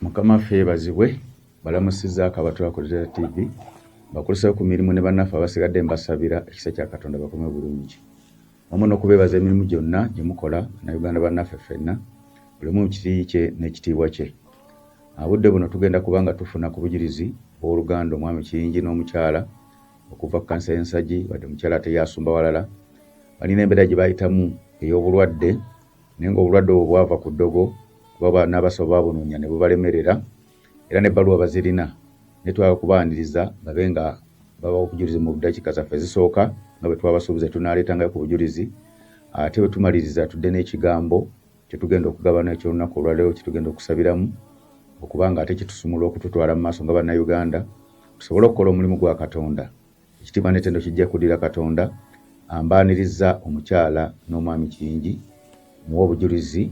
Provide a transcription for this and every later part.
Mukama waffe yeebazibwe. Balamusizzaako abatulaba ku Luzira TV, bakuliseyo ku mirimu ne bannaffe abasigadde mbasabira ekisa kya Katonda bakome bulungi. Wamu n'okubeebaza emirimu gyonna gye mukola Bannayuganda bannaffe ffenna, buli omu mu kiti kye n'ekitiibwa kye. Obudde buno tugenda kuba nga tufuna ku bujulizi bw'oluganda omwami Kiyingi n'omukyala okuva ku kkanisa y'e Nsagi, wadde mukyala ate ye asumba walala. Balina embeera gye bayitamu ey'obulwadde, naye ng'obulwadde obwo bwava ku ddogo kuba n'abasawo baabunoonya ne bubalemerera era n'ebbaluwa bazirina. Naye twagala kubaaniriza babe nga babawa obujulizi mu ddakiika zaffe ezisooka nga bwe twabasuubiza tunaaleetangayo ku bujulizi, ate bwe tumaliriza tudde n'ekigambo kye tugenda okugabana eky'olunaku olwaleero kye tugenda okusabiramu okuba nga ate kitusumulula okututwala mu maaso nga Bannayuganda tusobole okukola omulimu gwa Katonda. Ekitiibwa n'ettendo kijja kuddira Katonda. Ambaaniriza omukyala n'omwami Kiyingi muwe obujulizi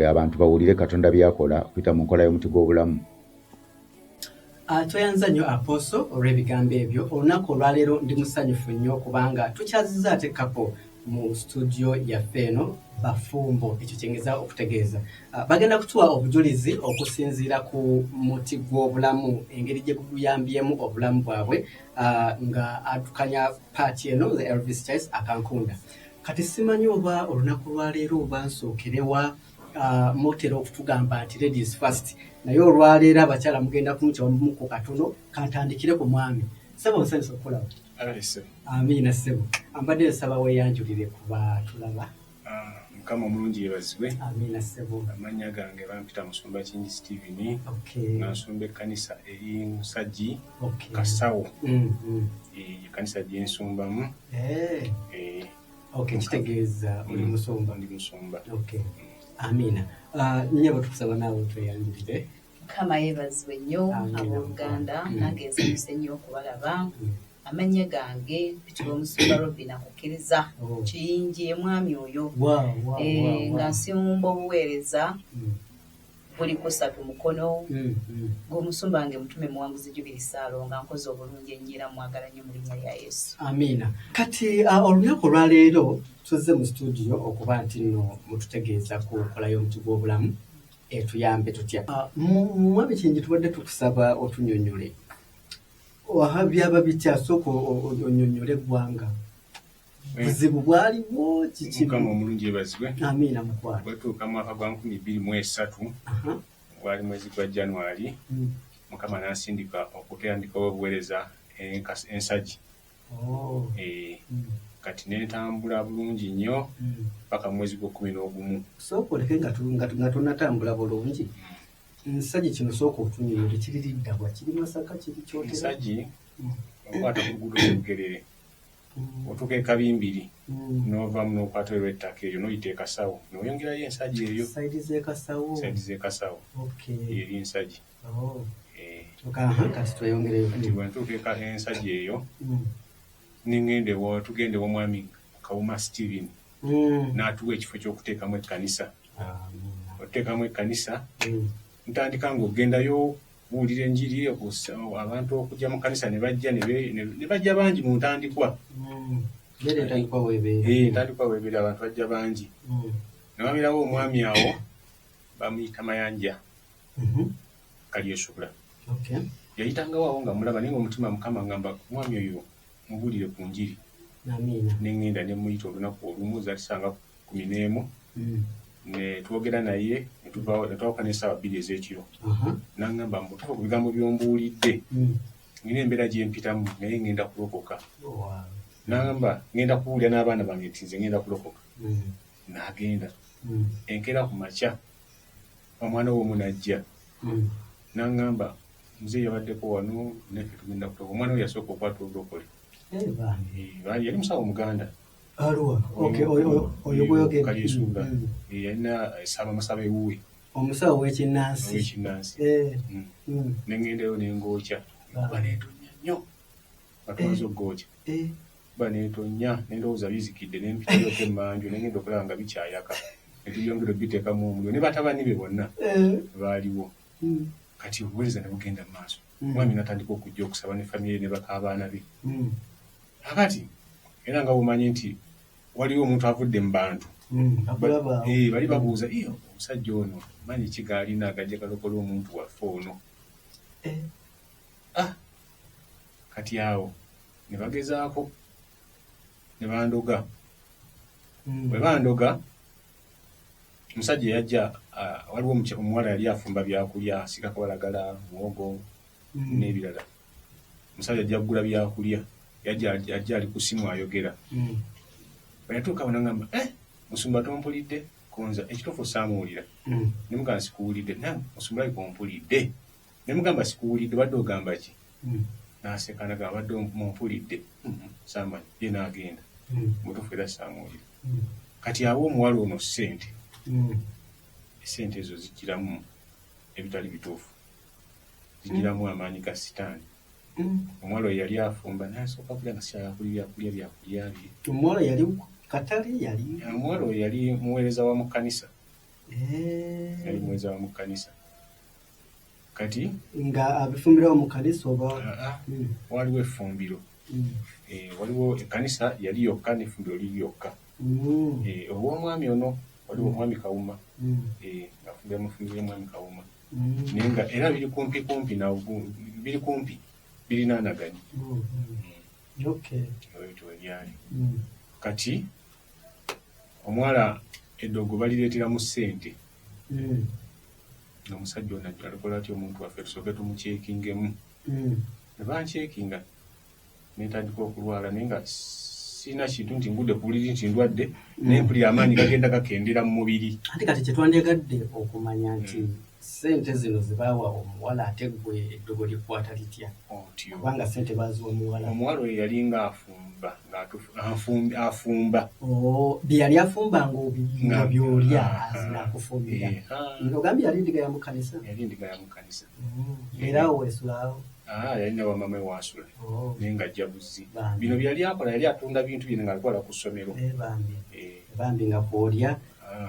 abantu bawulire Katonda by'akola okuyita mu nkola y'omuti gw'obulamu. Tweyanza nnyo Apostle olw'ebigambo ebyo. Olunaku olwaleero ndi musanyufu nnyo kubanga tukyazizza ate couple mu studio yaffe eno, bafumbo, ekyo kyengeza okutegeeza. Bagenda kutuwa obujulizi okusinziira ku muti gw'obulamu, engeri gye guyambyemu obulamu bwabwe, nga addukanya part eno the Elvis Charles Akankunda. Kati simanyi oba olunaku lwaleero oba nsookerewa. Mutera okutugamba nti ladies first, naye olwaleero abakyala mugenda kunkyamuko katono. Kantandikire ku mwami. Ssebo, nsanyusa okukulaba. Amiina ssebo. Ambadde nsaba weeyanjulire ku batulaba. Mukama omulungi yeebazibwe. Amiina ssebo. Amannya gange bampita Musumba Kingi Steven, nga nsumba ekkanisa eri Nsagi, Kasawo. Ekkanisa gye nsumbamu. Okay, kitegeeza oli musumba? Ndi musumba. Okay. Amiina. Nnyabo, tukusaba naawe tweyanjulire. Mukama yeebazibwe nnyo. Amiina. Abooluganda, nange nsanyuse nnyo okubalaba. Amannya gange mpitibwa Omusumba Robina Kukkiriza. Kiyingi ye mwami oyo. Nga nsumba obuweereza buli kusatu Mukono, ng'omusumba wange Mutume Muwanguzi Jubiri Saalo, nga nkoze obulungi ennyo era mwagala nnyo mu linnya lya Yesu. Amiina. Kati olunaku olwaleero tuzze mu studio okuba nti nno mututegeeza ku nkola y'omuti gw'obulamu etuyambe tutya. Mwami Kiyingi, tubadde tukusaba otunyonyole. Aha, byaba bitya? Sooka onyonyole eggwanga. Buzibu bwaliwo kiki? Mukama omulungi yeebazibwe. Amiina mukwano. Bwetuuka mwaka gwa 2003, gwali mwezi gwa January, Mukama n'ansindika okutandikawo obuweereza Ensagi. Kati ne ntambula bulungi nnyo paka mu mwezi gw'okkumi n'ogumu. Sooka oleke nga tonnatambula bulungi. Nsagi kino sooka otunyonyole, kiri liddawa? Kiri Masaka, kiri Kyotera? Nsagi okwata ku luguudo lw'Obugerere, otuuka e Kabimbiri, n'ovaamu n'okwata olw'ettaka eryo n'oyita e Kasawo n'oyongerayo Ensagi eyo. Side z'e Kasawo. Side z'e Kasawo. Eri Nsagi. Aha, kati tweyongereyo. Kati bwe ntuuka Ensagi eyo, nengenda ewa tugenda ew'omwami Kawuma Steven, n'atuwa ekifo ky'okuteekamu ekkanisa. Okuteekamu ekkanisa, ntandika ng'ogendayo buwulira enjiri, abantu okujja mu kkanisa ne bajja ne bajja bangi mu ntandikwa. Beera entandikwa weebeera. Entandikwa weebeera abantu bajja bangi. Ne wabeerawo omwami awo bamuyita Mayanja Kalyesubula. Yayitangawo awo nga mulaba, naye ng'omutima Mukama ngamba omwami oyo mubuulire ku njiri. Ne ŋŋenda ne muyita olunaku olumu, zaali ssaawa nga 11, ne twogera naye ne tuvaawo ne twawukana essaawa 2 ez'ekiro. N'aŋŋamba mbu tuva ku bigambo by'ombuulidde, nina embeera gye mpitamu naye ŋŋenda kulokoka. N'aŋŋamba ŋŋenda kubuulira n'abaana bange nti nze ŋŋenda kulokoka. N'agenda. Enkeera ku makya omwana we omu n'ajja n'aŋŋamba, muzeeyi yabaddeko wano naffe tugenda kulokoka. Omwana we yasooka okwata obulokole. Yali musawo Omuganda. Aluwa? Okay, oyo gw'oyogera. Kalyesubula. Yalina amasabo ewuwe. Omusawo w'ekinnansi. Ow'ekinnansi. Ne ŋŋendayo ne ngookya. Enkuba n'etonnya nnyo nga tumaze okugookya. Enkuba n'etonnya ne ndowooza bizikidde, ne mpitayoko emmanju ne ŋŋenda okulaba nga bikyayaka. Ne tubyongera obiteekamu omuliro ne batabani be bonna baaliwo. Kati obuweereza ne bugenda mu maaso. Omwami n'atandika okujja okusaba ne famire ne bakaabaana be. Kakati era nga bw'omanyi nti Waliwo omuntu avudde mu bantu. Bali babuuza, omusajja ono manyi ki g'alina agajja galokola omuntu waffe ono. Kati awo ne bagezaako ne bandoga. Bwe bandoga, omusajja yajja, waliwo omuwala yali afumba byakulya, asiika kabalagala, muwogo n'ebirala. Omusajja ajja kugula byakulya, yajja ali ku ssimu ayogera. Bwe yatuuka awo n'angamba, musumba tompulidde? Konza ekituufu saamuwulira. Ne mugamba sikuwulidde. Nange musumba alabika ompulidde. Ne mugamba sikuwulidde, obadde ogamba ki? N'aseka n'agamba obadde mumpulidde. Saamanyi, ye n'agenda. Mutuufu era saamuwulira. Kati awo omuwala ono ssente. Essente ezo zijjiramu ebitali bituufu. Zijjiramu amaanyi ga sitaani. Omuwala oyo yali afumba n'asooka kulya nga sikyagala kulya byakulya bye. Omuwala yali katale yali? Omuwala oyo yali muweereza wa mu kkanisa. Yali muweereza wa mu kkanisa. Kati nga abifumbirawo mu kkanisa oba? Waliwo effumbiro. Waliwo ekkanisa yali yokka n'effumbiro liri yokka. Ow'omwami ono waliwo omwami Kawuma. Ng'afumbira mu ffumbiro ly'omwami Kawuma. Naye nga era biri kumpi kumpi na biri kumpi birinaanaganye. Ebyo byali. Kati omuwala eddogo balireeteramu ssente. Omusajja ono alokola atya omuntu waffe tusooke tumukyekingemu. Ne bancekinga ne ntandika okulwala naye nga sirina kintu nti ngudde ku buliri nti ndwadde, naye mpulira amaanyi gagenda gakendera mu mubiri. Ate kati kye twandyagadde okumanya nti ssente zino ze baawa omuwala ate ggwe eddogo likwata litya? Kubanga ssente baaziwa muwala. Omuwala oyo yalinga afumba, afumba. Bye yali afumba nga by'olya azina akufumbira. Ogambye yali ndiga ya mu kkanisa? Yali ndiga ya mu kkanisa. Era awo weesulaawo? Yalina wamama we waasula. Naye ng'ajja buzzi. Bino bye yali akola yali atunda bintu bye ng'abitwala ku ssomero. Bambi nga kw'olya.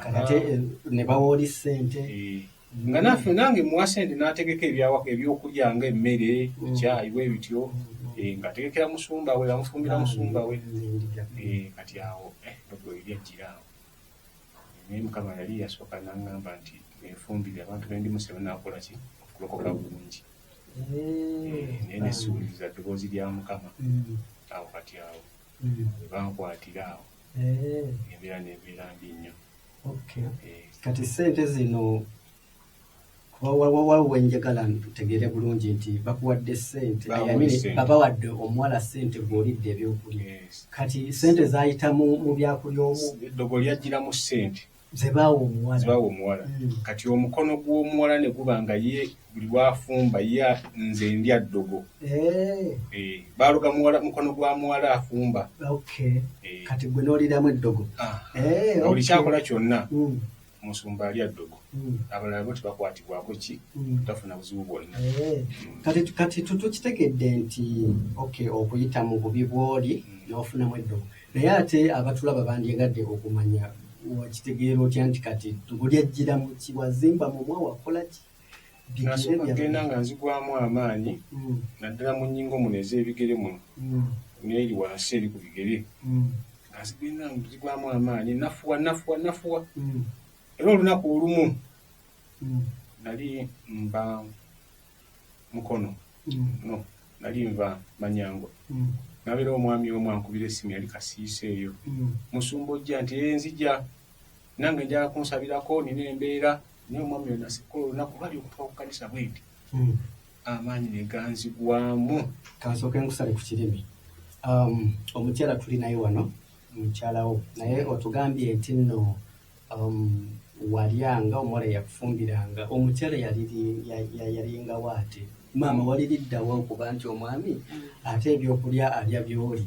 Kati ate ne bawa oli ssente. Nga naffe nange muwa ssente n'ategeka ebyokulya nga emmere, caayi bwe bityo. Ng'ategekera musumba we, amufumbira musumba we. Kati awo eddogo lyajjira awo. Naye Mukama yali yasooka n'aŋŋamba nti neefumbire abantu be ndi musebe naakola ki? Okulokoka bulungi. Naye ne siwuliriza ddoboozi lya Mukama. Awo kati awo we bankwatira awo. Embeera n'ebeera mbi nnyo. Kati ssente zino wawe njagala ntegeere bulungi nti bakuwadde ssente, babawadde omuwala ssente gw'olidde ebyokulya. Kati ssente zaayita mu byakulya omwo? Eddogo lyajjiramu ssente. Ze baawa omuwala. Ze baawa omuwala. Kati omukono gw'omuwala ne guba nga ye buli lw'afumba ye nze ndya ddogo. Baaloga mukono gwa muwala afumba. Kati gwe n'oliramu eddogo. Buli kyakola kyonna musumba alya ddogo. Abalala bo tebakwatibwako ki tafuna buzibu bwonna. Kati tukitegedde nti okuyita mu bubi bw'oli n'ofunamu eddogo. Naye ate abatulaba bandyagadde okumanya wakitegeera otya nti kati ddogo lyajjira mu ki, wazimba mumwa wakola ki? Nasooka kugenda nga nzigwamu amaanyi naddala mu nnyingo muno ez'ebigere muno n'eri wansi eri ku bigere. Nga nzigenda nzigwamu amaanyi nafuwa. Era olunaku olumu nali nva Mukono. No, nali nva Manyangwa. Nabeera omwami omu ankubira essimu yali kasiisa eyo. Musumba ojja nti nzija nange njagala kunsabirako nina embeera. Naye omwami oyo nasikola olunaku lwali okutuuka ku kkanisa bwe nti. Amaanyi ne ganzigwamu. Kansooke nkusale ku kirimi. Omukyala tuli naye wano, mukyalawo, naye otugambye nti nno walyanga omuwala yakufumbiranga, omukyala yalingawo ate. Maama waliriddawo okuba nti omwami ate ebyokulya alya by'oli.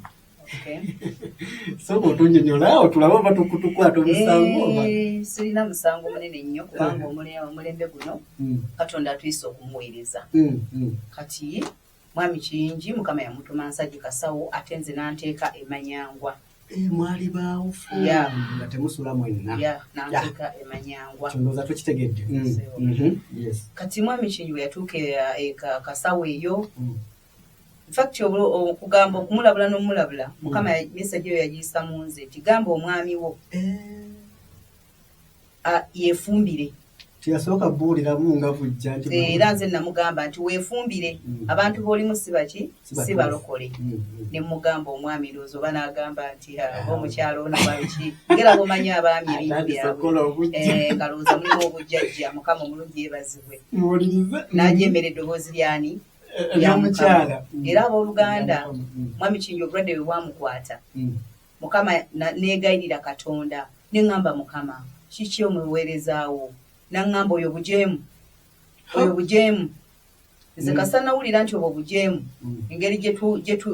Sooka otunnyonnyola awo tulabe oba tukutukwata omusango oba. Sirina musango munene nnyo kubanga omulembe guno Katonda atuyise okumuweereza. Kati mwami Kiyingi Mukama yamutuma Nsajji Kasawo ate nze n'anteeka e Manyangwa. Mwali baawufu nga temusula mwenna. N'anteeka e Manyangwa. Ndowooza tukitegedde. Kati mwami Kiyingi bwe yatuuka e Kasawo eyo In fact okugamba okumulabula n'omulabula, Mukama message eyo yagiyisa mu nze nti gamba omwami wo yeefumbire. Teyasooka buuliramu nga bujja nti Era nze namugamba nti weefumbire, abantu b'olimu si baki, si balokole. Ne mugamba omwami ndowooza oba n'agamba nti oba omukyalo ono oba biki, ngera bw'omanyi abaami ebintu Atandise byabwe. okukola obujja. Nga lowooza mulimu obujjajja, Mukama omulungi yeebazibwe. Muwulirize. N'ajeemera eddoboozi ly'ani? Ery'omukyala. Era abooluganda, mwami Kiyingi obulwadde bwe bwamukwata, Mukama neegayirira Katonda, ne ŋŋamba Mukama, kiki omuweerezaawo? N'aŋŋamba oyo bujeemu, oyo bujeemu. Nze kasita nawulira nti obwo bujeemu, engeri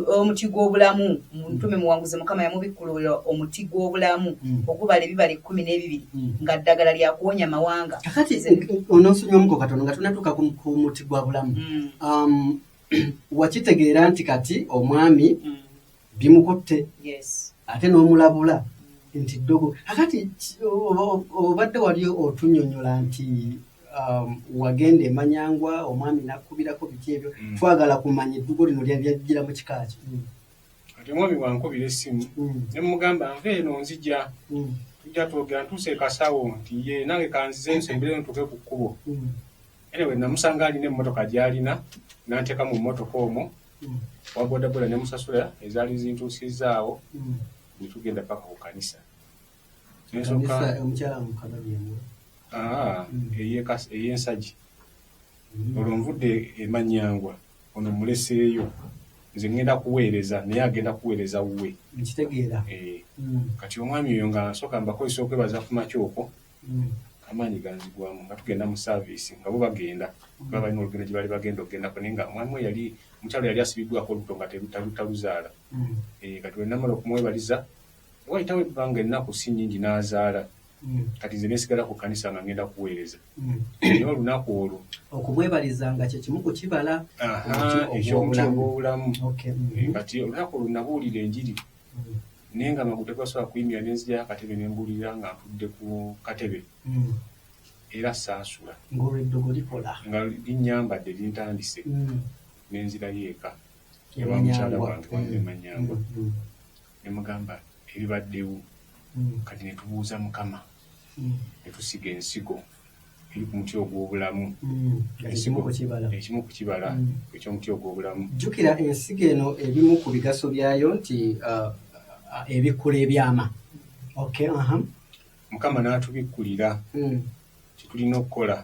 omuti gw'obulamu, Mutume Muwanguzi Mukama yamubikkulira omuti gw'obulamu ogubala ebibala 12 nga ddagala lya kuwonya mawanga. Kakati onoosonyiwamuko katono nga tunatuuka ku muti gwa bulamu. Wakitegeera nti kati omwami bimukutte, ate n'omulabula nti ddogo. Kakati obadde wali otunnyonnyola nti wagenda e Manyangwa, omwami n'akkubirako biki ebyo. Twagala kumanya eddugo lino lyajjira mu kika ki? Kati omwami bw'ankubira essimu, ne mugamba nva eno nzija, tujja twogera, ntuuse e Kasawo nti ye nange kanzize nsembere ntuuke ku kkubo. Anyway, namusanga alina emmotoka gy'alina, n'anteeka mu mmotoka omwo, wa bodaboda ne musasula ezaali zintuusizzaawo, ne tugenda paka ku kkanisa. Kanisa omukyala Mukabadi emu. Ey'Ensagi. Olwo nvudde e Manyangwa, ono muleseeyo. Nze ŋŋenda kuweereza, naye agenda kuweereza wuwe. Nkitegeera. Kati omwami oyo nga nsooka mbakozesa okwebaza ku makya okwo, amaanyi ganzigwamu nga tugenda mu saaviisi nga bo bagenda, kuba balina olugendo gye baali bagenda okugendako, naye nga omwami we yali omukyala yali asibiddwako olubuto nga taluzaala. Kati bwe namala okumwebaliza, wayitawo ebbanga ennaku si nnyingi n'azaala. Kati nze neesigala ku kkanisa nga ngenda kuweereza. Naye olunaku olwo Okumwebaliza nga kye kimu ku kibala eky'omuti ogw'obulamu. Kati olunaku olwo nabuulira enjiri, naye nga amagulu tegasobola kuyimirira, ne nzigyayo akatebe ne mbuulira nga ntudde ku katebe. Era saasula. Ng'olwo eddogo likola. Nga linnyambadde lintandise. Ne nzirayo eka ewa mukyala wange wange Manyangwa. Ne mugamba ebibaddewo. Kati ne tubuuza Mukama. Ne tusiga ensigo eri ku muti ogw'obulamu. Ekimu ku kibala. Ekimu ku kibala eky'omuti ogw'obulamu. Jjukira ensigo eno ebimu ku bigaso byayo nti ebikkula ebyama. Okay, aha. Mukama n'atubikkulira kye tulina okukola.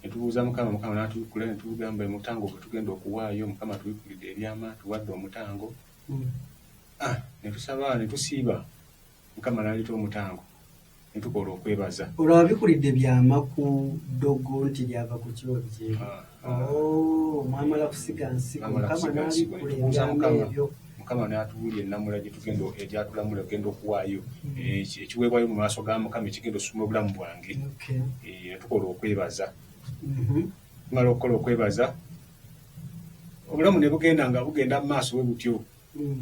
Ne tubuuza Mukama, Mukama n'atubikkulira ne tugamba omutango gwe tugenda okuwaayo, Mukama atubikkulidde ebyama, tuwadde omutango. Ne tusaba, ne tusiiba, Mukama n'aleeta omutango. Ne tukola okwebaza. Olwo abikulidde byama ku ddogo nti lyava ku kiwa biki? Mwamala kusiga nsigo, Mukama n'abikkula ebyama ebyo. Mukama n'atubuulira ennamula gye tugenda egyatulamula ogenda okuwaayo ekiweebwayo mu maaso ga Mukama ekigenda osuma obulamu bwange. Ne tukola okwebaza. Tumala okukola okwebaza, obulamu ne bugenda nga bugenda mu maaso bwe butyo.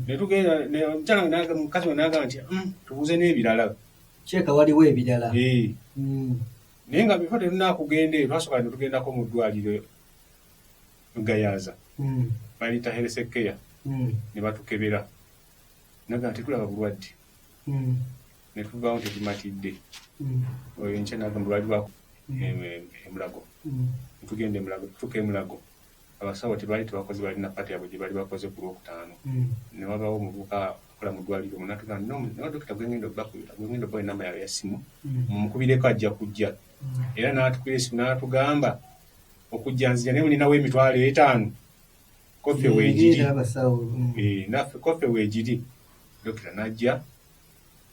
Ne tugenda, omukyala mukazi we n'agamba nti tubuuze n'ebirala. Kyeka waliwo ebirala. Naye nga bifo tetunaakugenda eyo, twasooka ne tugendako mu ddwaliro Gayaza. Baliyita health care. Ne batukebera. Nagamba tetulaba bulwadde. Ne tuvaawo tetumatidde. Oyo enkya n'agamba lwali lwa Emulago. Ne tugenda Emulago, tutuuka Emulago. Abasawo tebaali tebakoze, balina paati yaabwe gye baali bakoze ku Lwokutaano. Ne wabaawo omuvubuka akola mu ddwaliro omwo n'atugamba no dokita gwe ngenda obbakubira, gwe ngenda obbawa ennamba yaabwe ya ssimu, mumukubireko ajja kujja. Era n'atukubira essimu n'atugamba okujja nzija naye mulinawo 50,000. Koffe weegiri. Naffe koffe weegiri. Dokita n'ajja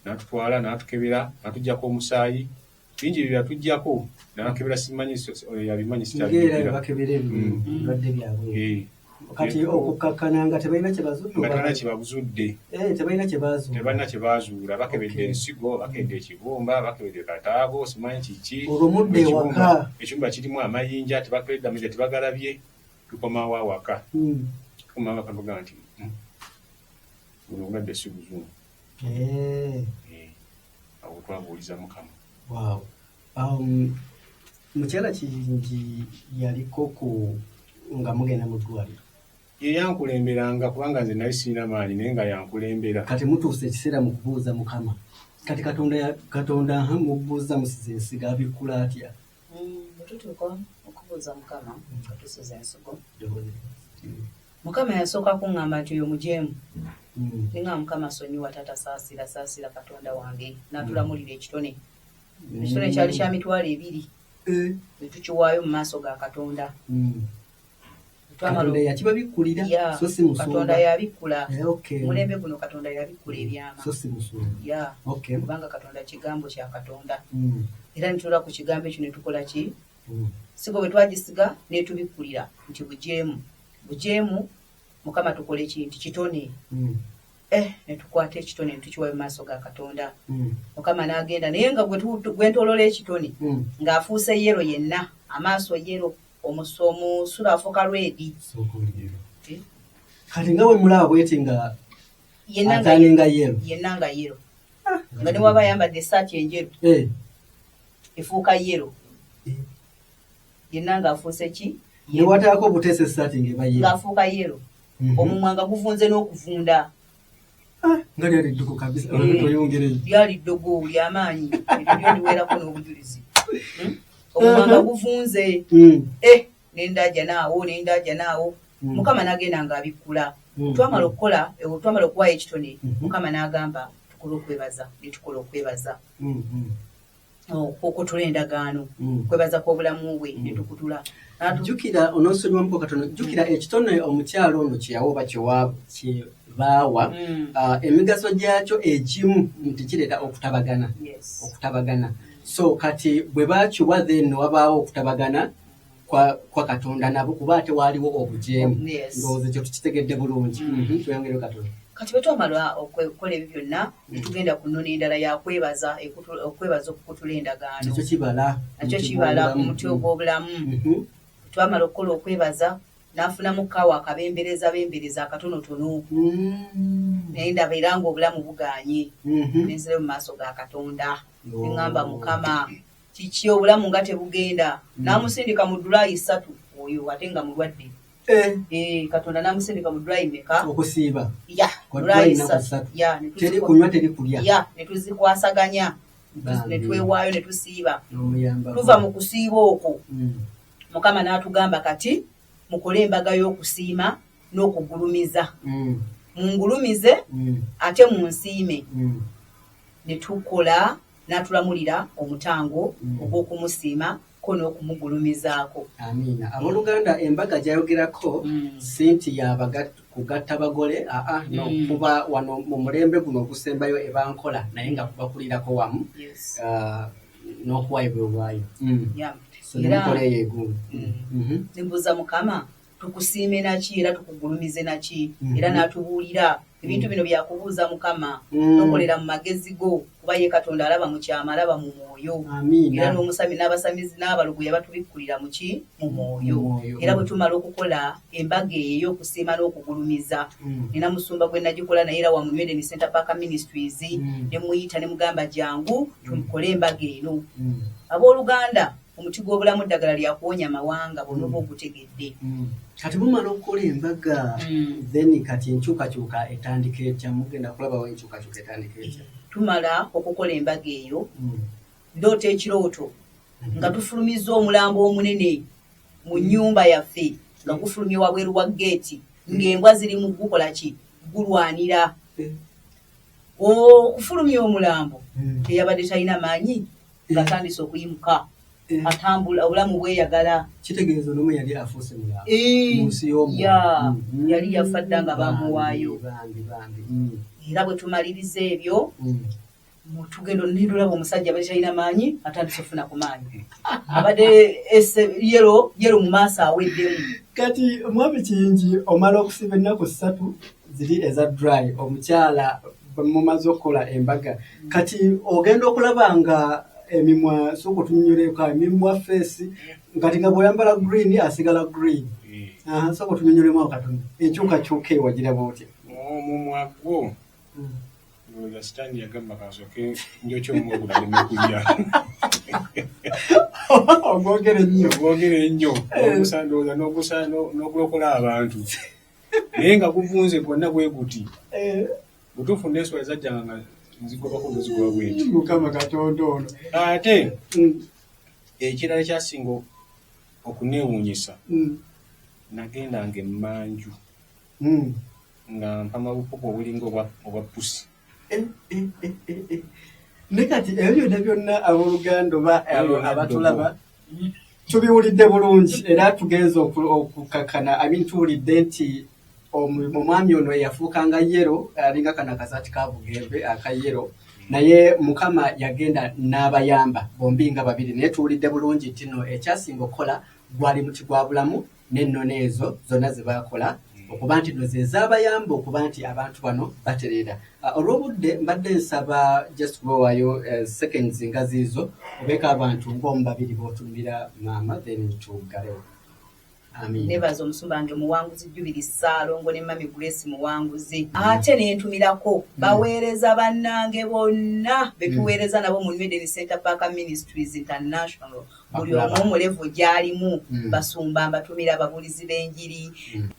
n'atutwala n'atukebera n'atuggyako omusaayi. Bingi bye yatuggyako n'akebera simanyi oyo yabimanyi sikyabijjukira. Ng'era bakebera ebirwadde byabwe. Kati okukkakkana nga tebalina kye bazudde. Nga tebalina kye bazudde. Tebalina kye baazuula. Tebalina kye baazuula. Bakebedde ensigo, bakebedde ekibumba, bakebedde kataago, simanyi kiki. Olwo mudde ewaka. Ekibumba kirimu amayinja, tebakebedde amayinja tebagalabye. Tukomawo awaka. Tukomawo awaka tugamba nti guno obulwadde si buzungu. Awo twabuuliza Mukama. Wow. Mukyala Kiyingi yaliko ku nga mugenda mu ddwaliro. Ye yankulemberanga, kubanga nze nali sirina maanyi, naye nga yankulembera. Kati mutuuse ekiseera mu kubuuza Mukama. Kati Katonda mubuuza musiza ensigo, abikkula atya? Bwe tutuuka okubuuza Mukama nga tusiza ensigo, Mukama yasooka kuŋŋamba nti oyo mujeemu. Ninga Mukama sonyiwa, taata, saasira, saasira Katonda wange. N'atulamulira ekitone. Ekitone kyali kya 20,000. Ne tukiwaayo mu maaso ga Katonda. Katonda yakibabikkulira, so si musumba. Katonda yabikkula. Mulembe guno Katonda yabikkula ebyama. So si musumba. Kubanga Katonda kigambo kya Katonda. Era ne tutuula ku kigambo ekyo ne tukola ki? Sigo bwe twagisiga n'etubikkulira nti bujeemu. Bujeemu, Mukama tukole ki? Nti kitone. Ne tukwata ekitone ne tukiwa mu maaso ga Katonda. Mukama n'agenda, naye nga gwe ntolola ekitone ng'afuuse yellow yenna, amaaso yellow, omusulo afuuka red. Kati nga bwe mulaba bweti nga ataninga yellow. Yenna nga yellow, nga ne waba ayambadde essaati enjeru efuuka yellow. Yenna ng'afuuse ki? Ne wataako obuteesa essaati ng'eba yellow. Ng'afuuka yellow. Omumwa nga guvunze n'okuvunda. Nga lyali ddogo kabisa, toyongereyo. Lyali ddogo lyamaanyi, eryo lyo ndiweerako n'obujulizi. Omumwa nga guvunze. Nendaja naawo, nendaja naawo. Mukama n'agenda ng'abikkula. Twamala okukola, twamala okuwaayo ekitone, Mukama n'agamba tukole okwebaza, ne tukola okwebaza. Okutula endagaano, kwebaza kw'obulamu bwe, ne tukutula. Jjukira, onoosonyiwamuko katono, jjukira ekitone omukyalo ono kyeyawa oba kyebaawa, emigaso gyakyo egimu nti kireeta okutabagana. Okutabagana. So kati bwe bakiwa, then wabaawo okutabagana kwa Katonda nabo, kuba ate waaliwo obujeemu. Ndowooza ekyo tukitegedde bulungi. Tweyongereyo katono. Kati bwe twamala okukola ebyo byonna, netugenda ku nnono endala yakwebaza, okwebaza okukutula endagaano. Nakyo kibala. Nakyo kibala ku muti ogw'obulamu. Twamala okukola okwebaza, n'afunamu kaawa akabembereza bembereza akatonotono, naye ndaba era ng'obulamu bugaanye. Nenzirayo mu maaso ga Katonda, neŋŋamba, Mukama, kiki, obulamu nga tebugenda? N'amusindika mu dry 3 oyo, ate nga mulwadde. Katonda n'amusindika mu dry meka? Okusiiba. Ya. Dry 3, teri kunywa, teri kulya. Ya, ne tuzikwasaganya, ne twewaayo, ne tusiiba. Tuva mu kusiiba okwo, Mukama n'atugamba, kati mukole embaga y'okusiima n'okugulumiza, mungulumize ate munsiime. Ne tukola, n'atulamulira omutango ogw'okumusiima ko n'okumugulumizaako. Amiina. Abooluganda, embaga gyayogerako si nti kugatta bagole, aa, nokuba wano mu mulembe guno ogusembayo eba nkola, naye nga kubakulirako wamu n'okuwaayo bwewaayo. So nemukola eyo egundi. Nembuuza Mukama, tukusiime naki era tukugulumize naki? Era n'atubuulira ebintu bino byakubuuza Mukama, tokolera mu magezi go, kuba ye Katonda alaba mu kyama, alaba mu mwoyo. Era n'omusami n'abasamizi n'abalogo yabatubikkulira muki? Mu mwoyo. Era bwe tumala okukola embaga eyo ey'okusiima n'okugulumiza, nina musumba gwe nagikola naye era wa mu Eden Center Park Ministries, ne muyita ne mugamba, jangu tukole embaga eno. Abooluganda, omuti gw'obulamu ddagala lyakuwonya mawanga bw'onooba ogutegedde. Kati mumala okukola embaga, then kati enkyukakyuka etandika etya? Mugenda kulabawo enkyukakyuka etandika etya? Tumala okukola embaga eyo, ndoota ekirooto nga tufulumiza omulambo omunene mu nnyumba yaffe, nga gufulumye wabweru wa geeti, ng'embwa ziri mu gukola ki? Gulwanira. Okufulumya omulambo, teyabadde talina maanyi, ng'atandise okuyimuka, atambula, obulamu bweyagala. Kitegeeza onomu yali afuuse mulambo mu nsi y'omwoyo. Ya, yali yafa dda nga bamuwaayo. Bambi, bambi. Era bwe tumaliriza ebyo, tugenda nindolaba omusajja abadde talina maanyi atandise okufuna ku maanyi, abadde yellow yellow mu maaso aweddemu. Kati omwami Kiyingi, omala okusiba ennaku 3 ziri eza dry, omukyala mumaze okukola embaga, kati ogenda okulaba nga emimwa, sooka otunyonyoleko emimwa, face, kati nga bw'oyambala green asigala green. Sooka otunyonyolemu awo katono, enkyukakyuka eyo wagiraba otya? Omumwa gwo, ndowooza Sitaani yagamba kansooke njokye omumwa guno aleme kulya. Ogwogere ennyo. Ogwogere ennyo, ndowooza n'ogulokola abantu. Naye nga guvunze gwonna bwe guti. Butuufu n'enswera zajjanga nga nzigobako buzigoba bwenti. Mukama Katonda ono. Ate ekirala kyasinga okuneewuunyisa, nagendanga emmanju nga mpama bupupu obulinga obwa pusi. Ne kati ebyo byonna byonna abooluganda oba abatulaba tubiwulidde bulungi era tugenze okukakkana. I mean, tuwulidde nti omwami ono eyafuukanga yellow, alinga kano akasaati ka Bugembe aka yellow, naye Mukama yagenda n'abayamba bombi nga babiri. Naye tuwulidde bulungi nti no ekyasinga okukola gwali muti gwa bulamu n'ennono ezo zonna ze baakola okuba nti no ze zaabayamba okuba nti abantu bano batereera. Olw'obudde mbadde nsaba just kubawaayo seconds nga ziizo obeeko abantu ng'omu babiri b'otumira maama, then tuggalewo. Amiina. Nebaza omusumba wange Muwanguzi Jubiri Ssaalongo ne Mami Grace Muwanguzi. Ate ne ntumirako baweereza bannange bonna be tuweereza nabo mu New Eden Center Park Ministries International. Buli omu mu level gy'alimu, basumba mbatumira, ababuulizi b'enjiri,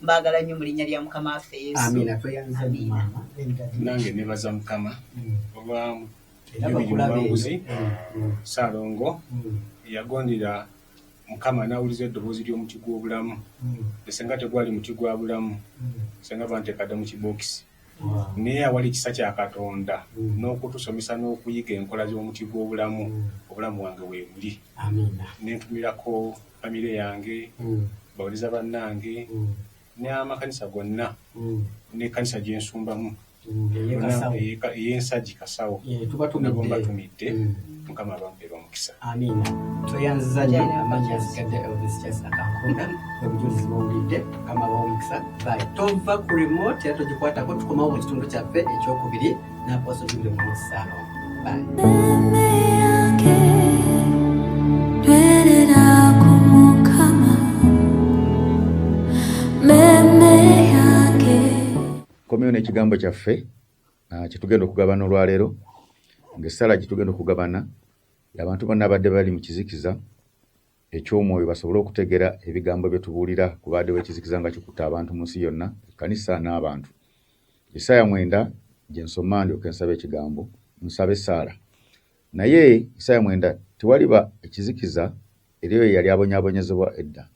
mbaagala nnyo mu linnya lya Mukama waffe Yesu. Amiina. Tweyanza nnyo maama. Nange nebaza Mukama olwa Era Jubiri bakulaba eyo. Muwanguzi Ssaalongo yagondera Mukama n'awuliza eddoboozi ly'omuti gw'obulamu. Senga tegwali muti gwa bulamu, senga banteeka dda mu kibookisi. Naye awali ekisa kya Katonda n'okutusomesa n'okuyiga enkola z'omuti gw'obulamu, obulamu bwange weebuli. Amiina. Ne ntumirako famire yange, baweereza bannange, n'amakanisa gonna, n'ekkanisa gye nsumbamu. Ey'Ensagi Kasawo. Tubatumidde. Nabo mbatumidde. Mukama abampeere omukisa. Amiina. Tweyanziza nnyo amannya asigadde Elvis Charles Akankunda obujulizi bw'owulidde. Mukama abawe omukisa. Bye. Tova ku remote era togikwatako, tukomawo mu kitundu kyaffe ekyokubiri n'Apostle Jubiri Muwanguzi Ssaalongo. Bye. Meme yange nywerera ku Mukama. Meme yange. Komyewo n'ekigambo kyaffe kye tugenda okugabana olwaleero, ng'essaala gye tugenda okugabana abantu bonna abadde bali mu kizikiza eky'omwoyo basobole okutegeera ebigambo bye tubuulira, kubaddewo ekizikiza nga kikutte abantu mu nsi yonna, ekkanisa n'abantu. Isaaya 9 gye nsoma ndyoke nsaba ekigambo, nsaba essaala. Naye Isaaya 9, tewaliba ekizikiza eri oyo eyali abonyaabonyezebwa edda.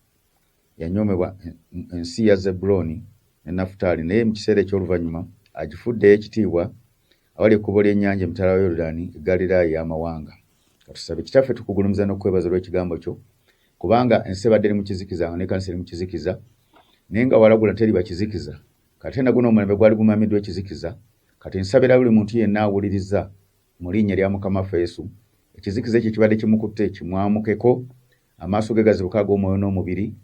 Yanyoomebwa ensi ya Zebbulooni ne Nafutaali, naye mu kiseera eky'oluvannyuma agifudde ey'ekitiibwa awali ekkubo ly'ennyanja emitala wa Yoludaani, e Ggaliraaya ey'amawanga. Katusabe. Kitaffe, tukugulumiza n'okukwebaza olw'ekigambo kyo, kubanga ensi ebadde eri mu kizikiza nga n'ekkanisa eri mu kizikiza, naye nga walagula teriba kizikiza. Kati nagwo n'omulembe gwali gumamiddwa ekizikiza. Kati nsabira buli muntu yenna awuliriza mu linnya lya Mukama waffe Yesu, ekizikiza ekyo kibadde kimukutte kimwamukeko, amaaso ge gazibuke ag'omwoyo n'omubiri,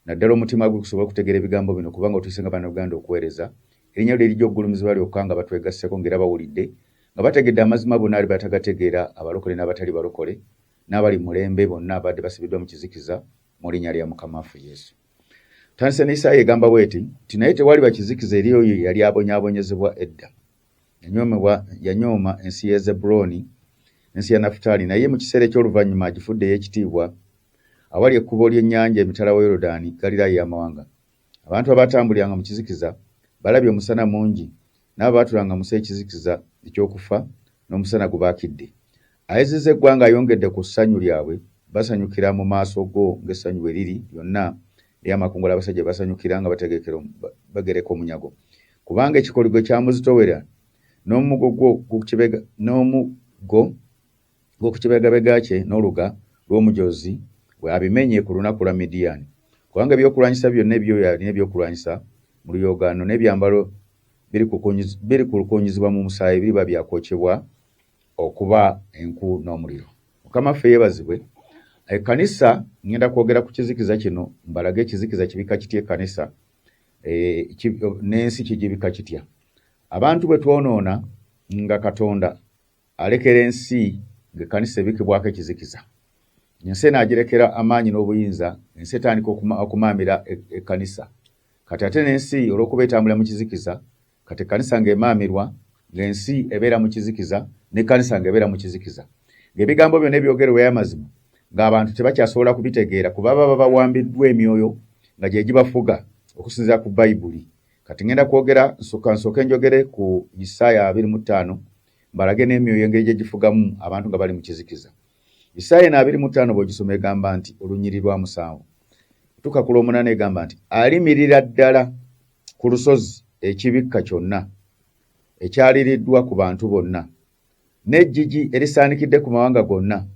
naddala omutima gwe gusobole okutegeera ebigambo bino, kubanga otuyise nga Bannayuganda okuweereza. Erinnya lyo erijja okugulumizibwa lyokka nga batwegasseko ng'era bawulidde, nga bategedde amazima bonna ali batagategeera, abalokole n'abatali balokole, n'abali mu mulembe bonna abadde basibiddwa mu kizikiza, mu linnya lya Mukama waffe Yesu. Tandise ne Isaaya egamba bw'eti nti, naye tewaliba kizikiza eri oyo eyali abonyaabonyezebwa edda. Yanyooma ensi ya Zebbulooni n'ensi ya Nafutaali, naye mu kiseera eky'oluvannyuma agifudde ey'ekitiibwa awali ekkubo ly'ennyanja emitala wa Yoludaani, Ggaliraaya ey'amawanga. Abantu abatambuliranga mu kizikiza balabye omusana mungi, n'abo abaatulanga mu nsi y'ekizikiza eky'okufa n'omusana gubaakidde. Ayezezza eggwanga, ayongedde ku ssanyu lyabwe, basanyukira mu maaso go ng'essanyu bwe liri lyonna ery'amakungula, abasajja basanyukira nga bagereka omunyago. Kubanga ekikoligo kyamuzitoowera n'omuggo gw'oku kibegabega kye n'oluga lw'omujozi we abimenye ku lunaku lwa Midiyaani. Kubanga ebyokulwanyisa byonna ebyoyo alina ebyokulwanyisa mu luyoogaano n'ebyambalo birikulukuunyizibwa mu musaayi, biriba byakwokebwa okuba enku n'omuliro. Mukama waffe yeebazibwe. Ekkanisa, ngenda kwogera ku kizikiza kino, mbalage ekizikiza kibika kitya ekkanisa, n'ensi kigibika kitya. Abantu bwe twonoona nga Katonda alekera ensi ng'ekkanisa ebikibwako ekizikiza. Ensi eno agirekera amaanyi n'obuyinza, ensi etandika okumaamira ekkanisa. Kati ate n'ensi olw'okuba etambulira mu kizikiza, kati ekkanisa ng'emaamirwa, ng'ensi ebeera mu kizikiza, n'ekkanisa ng'ebeera mu kizikiza. Ng'ebigambo byonna ebyogerwa amazima, ng'abantu tebakyasobola kubitegeera kuba baba bawambiddwa emyoyo nga gye gibafuga okusinziira ku Bayibuli. Kati ngenda kwogera, nsooke njogere ku Isaaya 25, mbalage n'emyoyo engeri gye gifugamu abantu nga bali mu kizikiza. Isaaya eno 25 bw'ogisoma egamba nti olunyiriri lwa 7 tuuka ku lw'omunaana egamba nti alimirira ddala ku lusozi ekibikka kyonna ekyaliriddwa ku bantu bonna n'eggigi erisaanikidde ku mawanga gonna.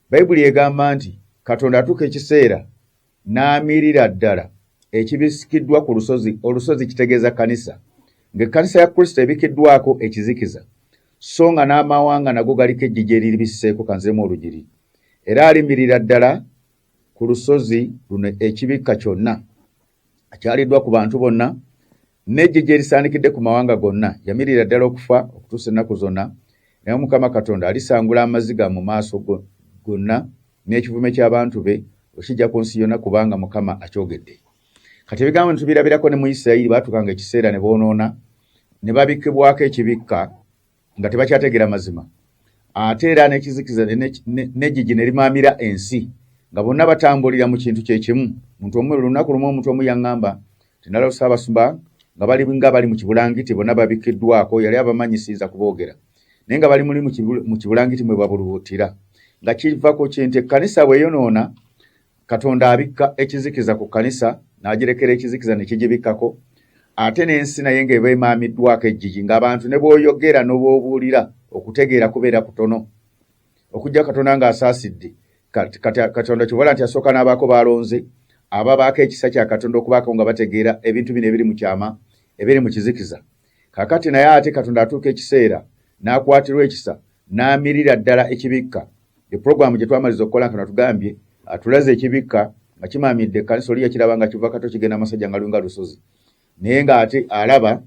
Bayibuli egamba nti Katonda atuuka ekiseera n'amirira ddala ekibisikiddwa ku lusozi. Olusozi kitegeeza kkanisa, ng'ekkanisa ya Kristo ebikiddwako ekizikiza, so nga n'amawanga nago galiko eggigi eribisseeko. Kanziremu olunyiriri. Era alimirira ddala ku lusozi luno ekibikka kyonna ekyaliddwa ku bantu bonna n'eggigi erisaanikidde ku mawanga gonna. Yamirira ddala okufa okutuusa ennaku zonna, naye Mukama Katonda alisangula amaziga mu maaso gonna n'ekivume ky'abantu be okijja ku nsi yonna, kubanga Mukama akyogedde. Kati ebigambo ne tubirabirako ne mu Isirayiri, baatuukanga ekiseera ne boonoona ne babikkibwako ekibikka nga tebakyategeera mazima, ate era n'ekizikiza n'eggigi ne limaamira ensi nga bonna batambulira mu kintu kye kimu. Muntu omu, olunaku lumu omuntu omu yaŋŋamba nti nalaba abasumba nga bali nga bali mu kibulangiti, bonna babikiddwako, yali abamanyi siyinza kuboogera, naye nga bali muli mu kibulangiti mwe babuluutira, nga kiva ku kintu ekkanisa bw'eyonoona, Katonda abikka ekizikiza ku kkanisa n'agirekera ekizikiza ne kigibikkako, ate n'ensi naye ng'eba emaamiddwako eggigi, ng'abantu ne bw'oyogera n'obw'obuulira okutegeera kubeera kutono, okujja Katonda ng'asaasidde. Kati Katonda kyobola nti asooka n'abaako baalonze ababaako ekisa kya Katonda okubaako nga bategeera ebintu bino ebiri mu kyama, ebiri mu kizikiza. Kaakati naye ate Katonda atuuka ekiseera n'akwatirwa ekisa n'amirira ddala ekibikka. Epulogulaamu gye twamaliza okukola nga tugambye atulaze ekibikka nga kimaamidde ekkanisa, oli yakiraba nga kiva Kato kigenda Masajja nga lunga lusozi, naye ng'ate alaba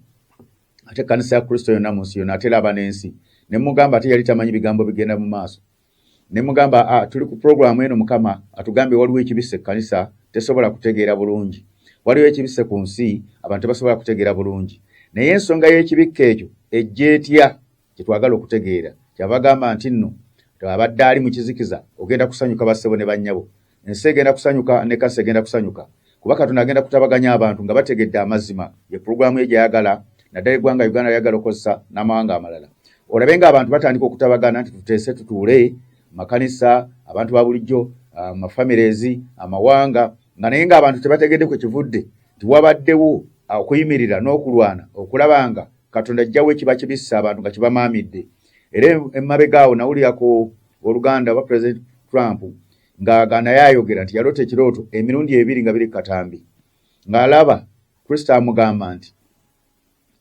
ate ekkanisa ya Kristo yonna mu nsi yonna, ate laba n'ensi. Ne mugamba ate yali tamanyi bigambo bigenda mu maaso. Ne mugamba tuli ku pulogulaamu eno, Mukama atugambye waliwo ekibisse ekkanisa tesobola kutegeera bulungi, waliwo ekibisse ku nsi abantu tebasobola kutegeera bulungi, naye ensonga y'ekibikka ekyo ejja etya kye twagala okutegeera. Kyava agamba nti nno abadde ali mu kizikiza ogenda kusanyuka bassebo ne bannyabo, ensi egenda kusanyuka ne kanisa egenda kusanyuka, kuba Katonda agenda kutabaganya abantu nga bategedde amazima. Ye pulogulaamu ye gy'ayagala, naddala eggwanga Uganda lyagala okukozesa n'amawanga amalala. Olabe ng'abantu batandika okutabagana nti tuteese tutuule makanisa, abantu ba bulijjo, amafamireezi, amawanga, nga naye ng'abantu tebategedde kwe kivudde nti wabaddewo okuyimirira n'okulwana okulaba nga Katonda ajjawo ekiba kibisse abantu nga kibamaamidde. Era emabega awo nawulira ku oluganda oba President Trump nga naye ayogera nti yaloota ekirooto emirundi ebiri nga biri ku katambi, ng'alaba Kristo amugamba nti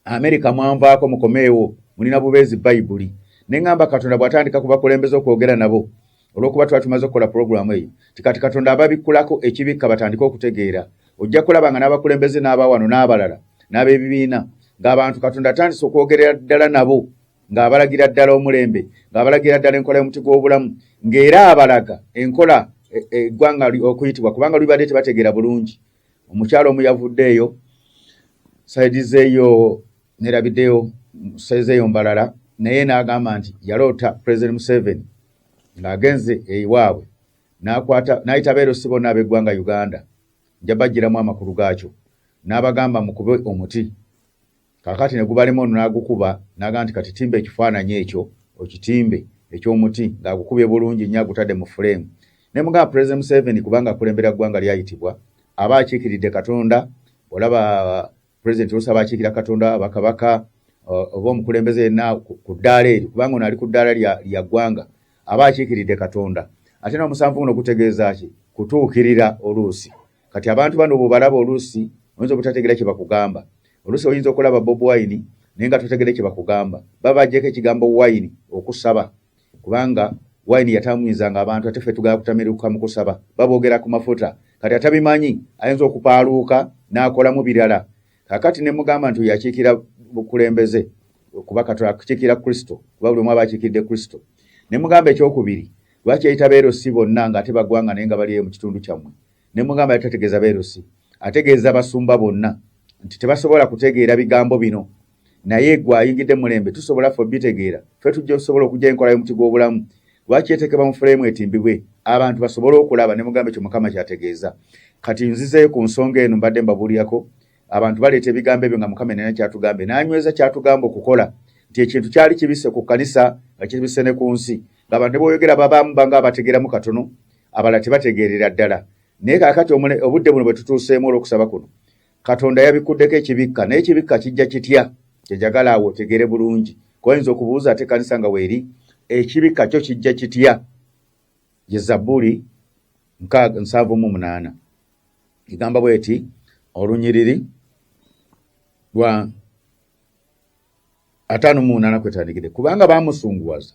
Amerika mwanvaako mukomeewo, mulina bubeezi Bayibuli. Ne ŋŋamba Katonda bw'atandika kubakulembeza okwogera nabo, olw'okuba twali tumaze okukola pulogulaamu eyo, nti kati Katonda ababikkulako ekibikka batandike okutegeera. Ojja kulaba nga n'abakulembeze n'abawano n'abalala n'ab'ebibiina ng'abantu Katonda atandise okwogerera ddala nabo, ng'abalagira ddala omulembe, ng'abalagira ddala enkola y'omuti gw'obulamu, ng'era abalaga enkola eggwanga okuyitibwa, kubanga lubadde tebategeera bulungi. Omukyala omu yavuddeeyo sayidi zeeyo, nerabiddeyo sayidi zeeyo mbalala, naye n'agamba nti yaloota President Museveni ng'agenze ewaabwe n'akwata n'ayita abeerosi bonna ab'eggwanga Uganda, nja baggyiramu amakulu gaakyo, n'abagamba mukube omuti. Kaakati ne gubalema ono n'agukuba, n'agamba nti kati timba ekifaananyi ekyo okitimbe eky'omuti, ng'agukubye bulungi nnyo agutadde mu fuleemu. Ne mugamba President Museveni kubanga akulembera ggwanga lyayitibwa, aba akiikiridde Katonda. Olaba President oluusi aba akiikira Katonda, bakabaka oba omukulembeze yenna ku ddaala eryo, kubanga ono ali ku ddaala lya ggwanga, aba akiikiridde Katonda. Ate n'omusanvu guno gutegeeza ki? Kutuukirira oluusi. Kati abantu bano bw'obalaba oluusi oyinza obutategeera kye bakugamba. Oluusi oyinza okulaba Bobi Wine naye nga totegeera kye bakugamba. Baba baggyeko ekigambo wine okusaba, kubanga wine yatamwizanga abantu, ate ffe tugala kutamiruka mu kusaba. Baboogera ku mafuta, kati atabimanyi ayinza okupaaluuka n'akolamu birala. Kaakati ne mugamba nti oyo akiikira bukulembeze, kuba Katonda akiikira Kristo, kuba buli omu aba akiikiridde Kristo. Ne mugamba ekyokubiri, lwaki yayita beerosi bonna ng'ate bagwanga naye nga bali eyo mu kitundu kyammwe? Ne mugamba yali tategeeza beerosi, ategeeza basumba bonna nti tebasobola kutegeera bigambo bino, naye gwe ayingidde mulembe tusobola ffe obitegeera, ffe tujja osobola okujja enkola y'omuti gw'obulamu. Lwaki yeteekebwa mu fuleemu etimbibwe abantu basobole okulaba? Ne mugamba ekyo Mukama kyategeeza. Kati nzizeeyo ku nsonga eno mbadde mbabuulirako Abantu baleeta ebigambo ebyo nga Mukama nena kyatugambye, n'anyweza kyatugamba okukola, nti ekintu kyali kibisse ku kkanisa nga kibisse ne ku nsi, ng'abantu ne bw'oyogera babaamu banga abategeeramu katono, abalala tebategeerera ddala. Naye kaakati obudde buno bwe tutuuseemu olw'okusaba kuno, Katonda yabikkuddeko ekibikka. Naye ekibikka kijja kitya? Kyenjagala awo otegeere bulungi, kuba oyinza okubuuza ate ekkanisa nga weeri, ekibikka kyo kijja kitya? Ye Zabbuli 78 egamba bweti, olunyiriri lwa 58 kwetandikidde: kubanga baamusunguwaza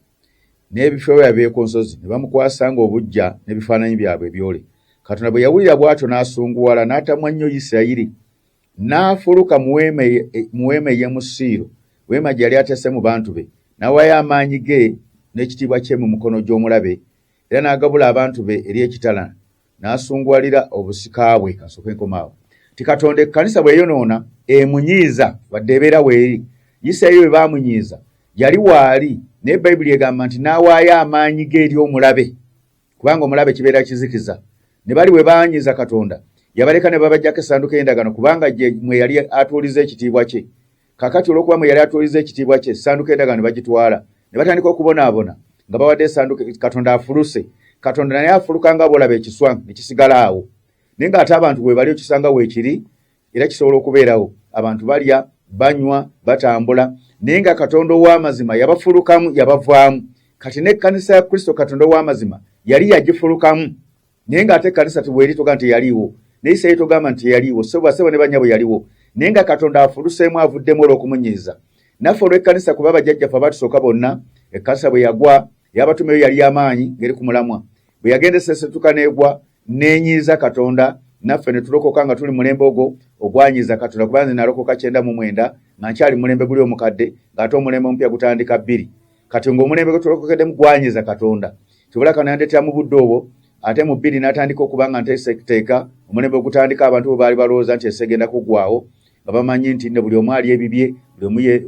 n'ebifo byabwe ku nsozi, ne bamukwasanga obuggya n'ebifaananyi byabwe ebyole. Katonda bwe yawulira bw'atyo n'asunguwala, n'atamwa nnyo Isirayiri, n'afuluka mu weema ey'emu Siiro, weema gye yali ateese mu bantu be, n'awaayo amaanyi ge n'ekitiibwa kye mu mukono gy'omulabe, era n'agabula abantu be eri ekitala, n'asunguwalira obusika bwe. Kansooke nkome awo. Ti Katonda ekkanisa bw'eyonoona emunyiiza, wadde ebeera weeri. Isirayiri bwe baamunyiiza yali waali, naye Bayibuli egamba nti n'awaayo amaanyi ge eri omulabe, kubanga omulabe kibeera kizikiza. Ne bali bwe baanyiiza Katonda, yabaleka ne babaggyako essanduuko ey'endagaano, kubanga gye mwe yali atuuliza ekitiibwa kye. Kaakati olw'okuba mwe yali atuuliza ekitiibwa kye, essanduuko y'endagaano ne bagitwala, ne batandika okubonaabona nga bawadde essanduuko. Katonda afuluse. Katonda naye afuluka nga bw'olaba ekiswa ne kisigala awo, naye ng'ate abantu bwe bali okisanga weekiri, era kisobola okubeerawo. Abantu balya, banywa, batambula, naye nga Katonda ow'amazima yabafulukamu, yabavaamu. Kati n'ekkanisa ya Kristo, Katonda ow'amazima yali yagifulukamu, naye ng'ate ekkanisa tibweri togamba nti yaliiwo, naye Isirayiri togamba nti yaliiwo. Ssebo basebo ne bannyabo, yaliwo, naye nga Katonda afuluseemu, avuddemu olw'okumunyiiza. Naffe olw'ekkanisa, kuba bajjajjaffe abaatusooka bonna, ekkanisa bwe yagwa, ey'abatume yo yali y'amaanyi ng'eri ku mulamwa, bwe yagenda esesetuka n'egwa n'enyiiza Katonda, naffe ne tulokoka nga tuli mulembe ogwo ogwanyiiza Katonda, kubanga nze nalokoka 99 nga nkyali mulembe guli omukadde, ng'ate omulembe omupya gutandika 2. Kati ng'omulembe gwe tulokokeddemu gwanyiiza Katonda, kibula Katonda yandeetera mu budde obwo, ate mu 2 n'atandika okuba nga nteeseteeka omulembe ogutandika. Abantu bwe baali balowooza nti ensi egenda kuggwaawo, nga bamanyi nti ne buli omu ali ebibye,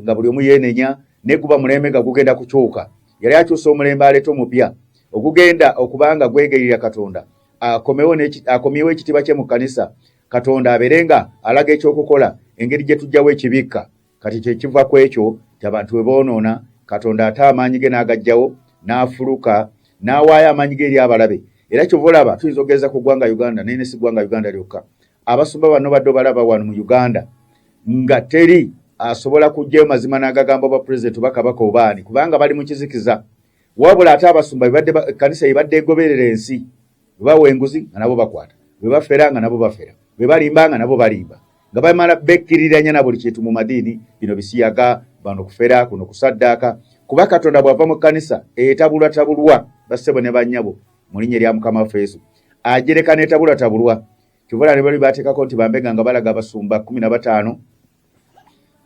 nga buli omu yeenenya, naye guba mulembe nga gugenda kukyuka. Yali akyusa omulembe, aleeta omupya ogugenda okuba nga gwegayirira Katonda akomyewo ekitiibwa kye mu kkanisa, Katonda abeere nga alaga ekyokukola, engeri gye tuggyawo ekibikka. Kati kyekiva ku ekyo ti abantu bwe boonoona, Katonda ate amaanyi ge n'agaggyawo, n'afuluka, n'awaayo amaanyi ge eri abalabe. Era kyova olaba tuyinza okugeza ku ggwanga Uganda, naye ne si ggwanga Uganda lyokka. Abasumba bano badde obalaba wano mu Uganda nga teri asobola kuggyayo mazima n'agagamba oba pulezidenti oba kabaka oba ani, kubanga bali mu kizikiza. Wabula ate abasumba ekkanisa ebadde egoberera ensi, bwe bawa enguzi nga nabo bakwata, bwe bafera nga nabo bafera, bwe balimba nga nabo balimba, nga bamala bekkiriranya na buli kintu mu madiini. Bino bisiyaga, bano kufera, kuno kusaddaaka. Kuba Katonda bw'ava mu kkanisa etabulwatabulwa, bassebo ne bannyabo, mu linnya erya Mukama waffe Yesu, agireka n'etabulwatabulwa. Kyova ne bali bateekako nti bambega nga balaga abasumba 15,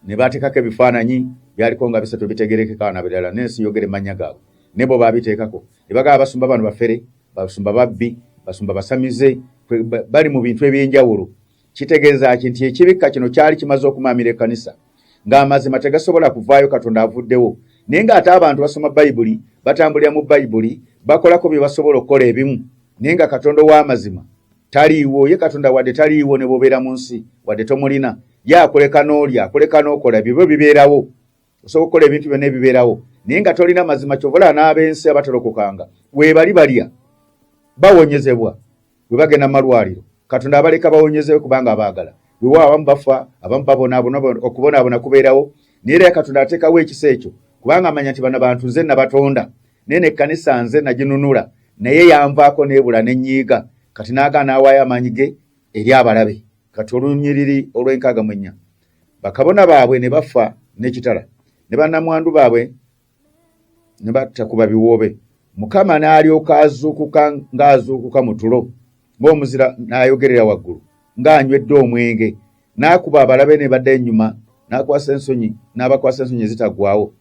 ne bateekako ebifaananyi byaliko nga bisatu bitegerekeka na birala, n'ensi yogera emannya gaabwe, ne bo baabiteekako ne bagamba abasumba bano bafere, basumba babbi, basumba basamize, bali mu bintu eby'enjawulo. Kitegeeza ki? Nti ekibikka kino kyali kimaze okumaamira ekkanisa, ng'amazima tegasobola kuvaayo, Katonda avuddewo, naye ng'ate abantu basoma Bayibuli, batambulira mu Bayibuli, bakolako bye basobola okukola ebimu, naye nga Katonda ow'amazima taliiwo. Ye Katonda wadde taliiwo, ne bw'obeera mu nsi wadde tomulina, ye akuleka n'olya, akuleka n'okola bibyo bibeerawo, osobola okukola ebintu byonna ebibeerawo, naye nga tolina mazima. Kyova olaba n'ab'ensi abatalokokanga weebali balya, bawonyezebwa, bwe bagenda mu malwaliro Katonda abaleka bawonyezebwe kubanga abaagala. Weewaawo abamu bafa, abamu babonaabona, okubonaabona kubeerawo, naye era Katonda ateekawo ekisa ekyo kubanga amanya nti bano bantu nze nabatonda, naye n'ekkanisa nze naginunula, naye yanvaako n'ebula n'ennyiiga. Kati n'agaana n'awaayo amaanyi ge eri abalabe. Kati olunyiriri olw'e64: bakabona baabwe ne bafa n'ekitala, ne bannamwandu baabwe ne batakuba biwoobe. Mukama n'alyoka azuukuka ng'azuukuka mu tulo, ng'omuzira, n'ayogerera waggulu ng'anywedde omwenge, n'akuba abalabe ne badda ennyuma, n'akwasa ensonyi, n'abakwasa ensonyi ezitaggwaawo.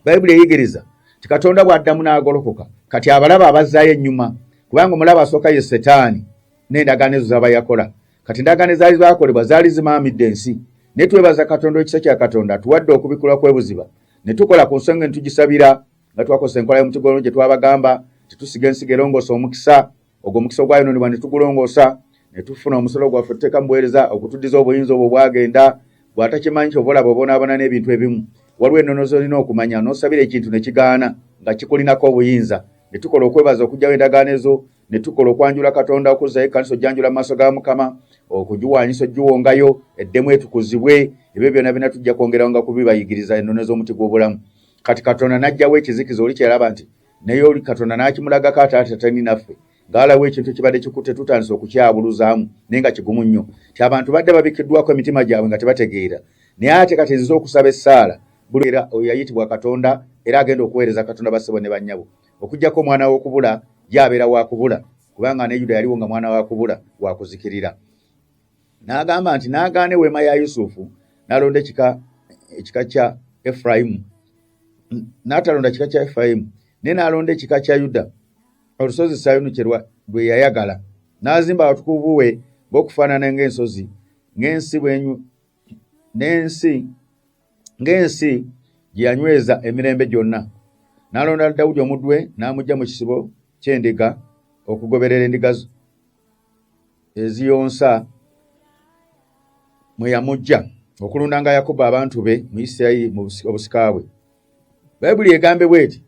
Bayibuli eyigiriza ti Katonda bw'addamu n'agolokoka, kati abalabe abazzaayo ennyuma, kubanga omulabe asooka ye Setaani n'endagaano ezo z'aba yakola. Kati endagaano ezaali zakolebwa zaali zimaamidde ensi, naye twebaza Katonda, ekisa kya Katonda atuwadde okubikulwa kw'ebuziba ne tukola ku nsonga ne tugisabira, nga twakozesa enkola y'omuti gw'olwo gye twabagamba, tetusiga ensigo erongoosa omukisa ogwo, omukisa ogwayonoonebwa ne tugulongoosa. Ne tufuna omusolo gwaffe tuteeka mu buweereza okutuddiza obuyinza obwo bwagenda. Bw'atakimanyi kyova olaba obonaabona n'ebintu ebimu. Waliwo ennono z'olina okumanya n'osabira ekintu ne kigaana nga kikulinako obuyinza. Ne tukola okwebaza okuggyawo endagaano ezo, ne tukola okwanjula Katonda okuzzayo ekkanisa ojjanjula mu maaso ga Mukama, okugiwaanyisa ogiwongayo eddemu etukuzibwe. Ebyo byonna byonna tujja kwongera nga kubibayigiriza ennono z'omuti gw'obulamu. Kati Katonda n'aggyawo ekizikiza oli kyeyalaba nti naye oli Katonda n'akimulagako ate ate tali naffe ng'alawo ekintu ekibadde kikutte tutandise okukyabuluzaamu naye nga kigumu nnyo ti abantu badde babikkiddwako emitima gyabwe nga tebategeera. Naye ate kati nzize okusaba essaala buli era oyo yayitibwa Katonda era agenda okuweereza Katonda bassebo ne bannyabo. Okuggyako omwana w'okubula ye abeera wa kubula kubanga ne Yuda yaliwo nga mwana wa kubula wa kuzikirira. N'agamba nti n'agaana eweema ya Yusufu n'alonda ekika ekika kya Efurayimu n'atalonda kika kya Efurayimu naye n'alonda ekika kya Yuda olusozi Sayuuni kye lwe yayagala n'azimba awatukuvu we ng'okufaanana ng'ensozi ng'ensi bwenyu n'ensi ng'ensi gye yanyweza emirembe gyonna. N'alonda Dawudi omuddu we n'amuggya mu kisibo ky'endiga okugoberera endiga eziyonsa mwe yamuggya okulundanga Yakobo abantu be mu Isirayiri mu obusika bwe. Bayibuli egambe bw'eti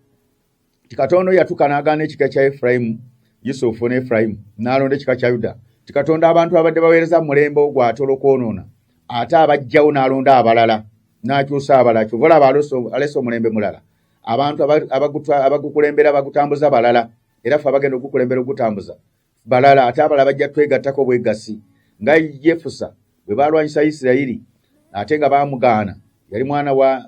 nti Katonda oyo yatuuka n'agaana ekika kya Efulayimu, Yusufu ne Efulayimu, n'alonda ekika kya Yuda. Nti Katonda abantu abadde baweereza mu mulembe ogwo ate olw'okwonoona, ate abaggyawo n'alonda abalala, n'akyusa abalala. Kyova olaba alese omulembe mulala, abantu abagukulembera bagutambuza balala, era ffe abagenda okugukulembera okugutambuza balala, ate abalala bajja twegattako bwegassi. Nga Yefusa bwe baalwanyisa Isirayiri ate nga baamugaana, yali mwana wa,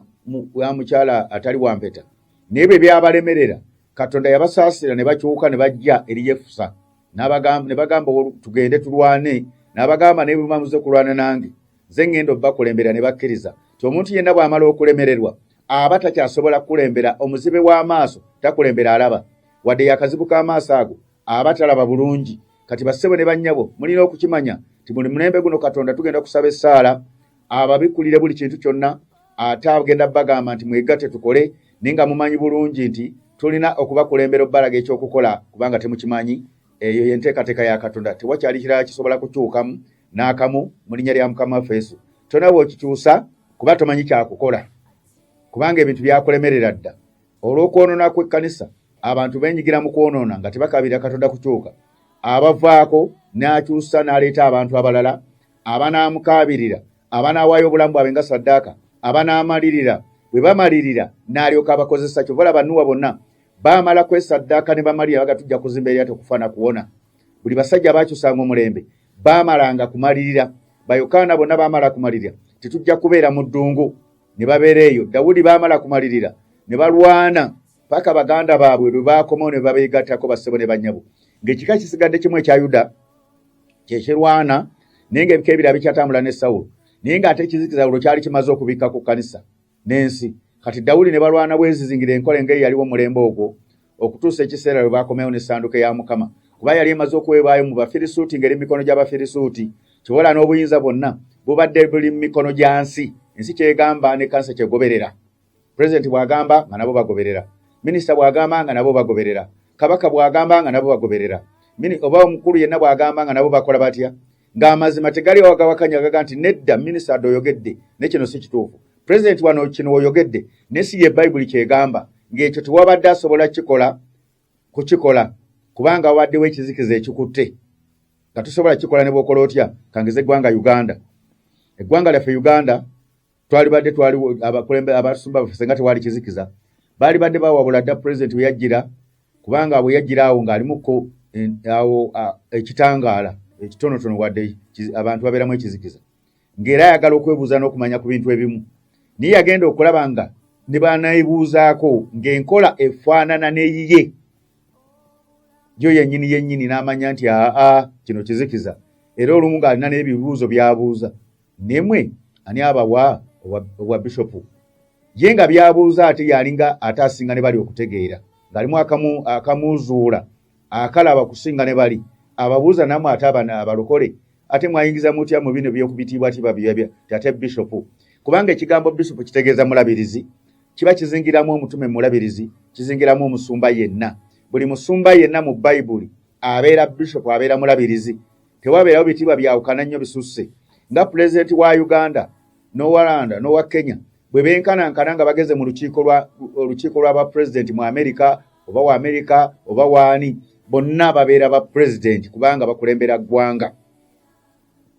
wa mukyala atali wa mpeta, naye bwe byabalemerera Katonda yabasaasira ne bakyuka ne bajja eri Yefusa ne bagamba tugende tulwane, n'abagamba naye bwe muba kulwana nange nze ŋŋenda obbakulembera, ne bakkiriza nti omuntu yenna bw'amala okulemererwa aba takyasobola kukulembera. Omuzibe w'amaaso takulembera alaba, wadde yakazibu k'amaaso ago aba talaba bulungi. Kati bassebo ne bannyabo mulina okukimanya nti buli mulembe guno Katonda tugenda kusaba essaala ababikulire buli kintu kyonna, ate agenda bagamba nti mwegatte tukole, naye nga mumanyi bulungi nti tulina okubakulembera obbalaga ekyokukola kubanga temukimanyi. Eyo yenteekateeka ya Katonda, tewakyali kirala kisobola kukyukamu n'akamu mu linnya lya Mukama waffe Yesu. Tonna bw'okikyusa kuba tomanyi kyakukola kubanga ebintu byakulemerera dda. Olw'okwonoona kw'ekkanisa abantu beenyigira mu kwonoona nga tebakaabirira Katonda kukyuka, abavaako n'akyusa n'aleeta abantu abalala abanaamukaabirira, abanaawaayo obulamu bwabwe nga ssaddaaka, abanaamalirira. Bwe bamalirira n'alyoka abakozesa. Kyova olaba Nuwa bonna baamala kwesaddaaka ne bamalirira baga tujja kuzimba eryato kufa na kuwona. Buli basajja baakyusanga omulembe baamalanga kumalirira. Bayokaana bonna baamala kumalirira tetujja kubeera mu ddungu ne babeera eyo. Dawudi baamala kumalirira ne balwana paka baganda baabwe lwe baakomawo ne babeegattako bassebo ne bannyabo, ng'ekika kisigadde kimu ekya Yuda kyekirwana, naye ng'ebika ebirala bikyatambula ne Sawulo, naye ng'ate ekizikiza olwo kyali kimaze okubikka ku kkanisa n'ensi. Kati Dawudi ne balwana bwezizingira enkola engeri yaliwo omulembe ogwo okutuusa ekiseera lwe baakomewo n'essanduuko ya Mukama, kuba yali emaze okuweebwayo mu Bafirisuuti ng'eri mu mikono gy'Abafirisuuti. Kibola n'obuyinza bwonna bubadde buli mu mikono gya nsi, ensi kyegamba n'ekkanisa kyegoberera. Pulezidenti bw'agamba nga nabo bagoberera, minisita bw'agamba nga nabo bagoberera, kabaka bw'agamba nga nabo bagoberera, oba omukulu yenna bw'agamba nga nabo bakola batya, ng'amazima tegali awagawakanya gaga nti nedda minisita adde oyogedde ne kino si kituufu, pulezidenti wano kino oyogedde ne si ye Bayibuli kyegamba, ng'ekyo tewabadde asobola kikola kukikola kubanga wabaddewo ekizikiza ekikutte nga tosobola kikola ne bw'okola otya. Kangeze eggwanga Uganda, eggwanga lyaffe Uganda twalibadde twaliwo abakulembe abasumba baffe senga tewali kizikiza baalibadde bawabula dda pulezidenti bwe yajjira, kubanga bwe yajjira awo ng'alimuko awo ekitangaala ekitonotono wadde abantu babeeramu ekizikiza, ng'era ayagala okwebuuza n'okumanya ku bintu ebimu, naye yagenda okulaba nga ne banaebuuzaako ng'enkola efaanana n'eyiye yo yennyini yennyini, n'amanya nti aa kino kizikiza. Era olumu ng'alina n'ebibuuzo by'abuuza, nemwe ani abawa obwa bishopu? Ye nga byabuuza ate yalinga ate asinga ne bali okutegeera, ng'alimu akamuzuula akalaba kusinga ne bali ababuuza, namwe ate abana abalokole ate mwayingiza mutya mu bino byokubitiibwa tiba byebya ti ate bishopu? Kubanga ekigambo bishopu kitegeeza mulabirizi, kiba kizingiramu omutume mulabirizi, kizingiramu omusumba yenna. Buli musumba yenna mu Bayibuli abeera bishopu, abeera mulabirizi. Tewabeerawo bitiibwa byawukana nnyo bisusse nga pulezidenti wa Uganda n'owa Rwanda n'owa Kenya bwe benkanankana nga bageze mu lukiiko lwa olukiiko lwa bapulezidenti mu Amerika oba wa Amerika oba waani, bonna babeera ba pulezidenti kubanga bakulembera ggwanga.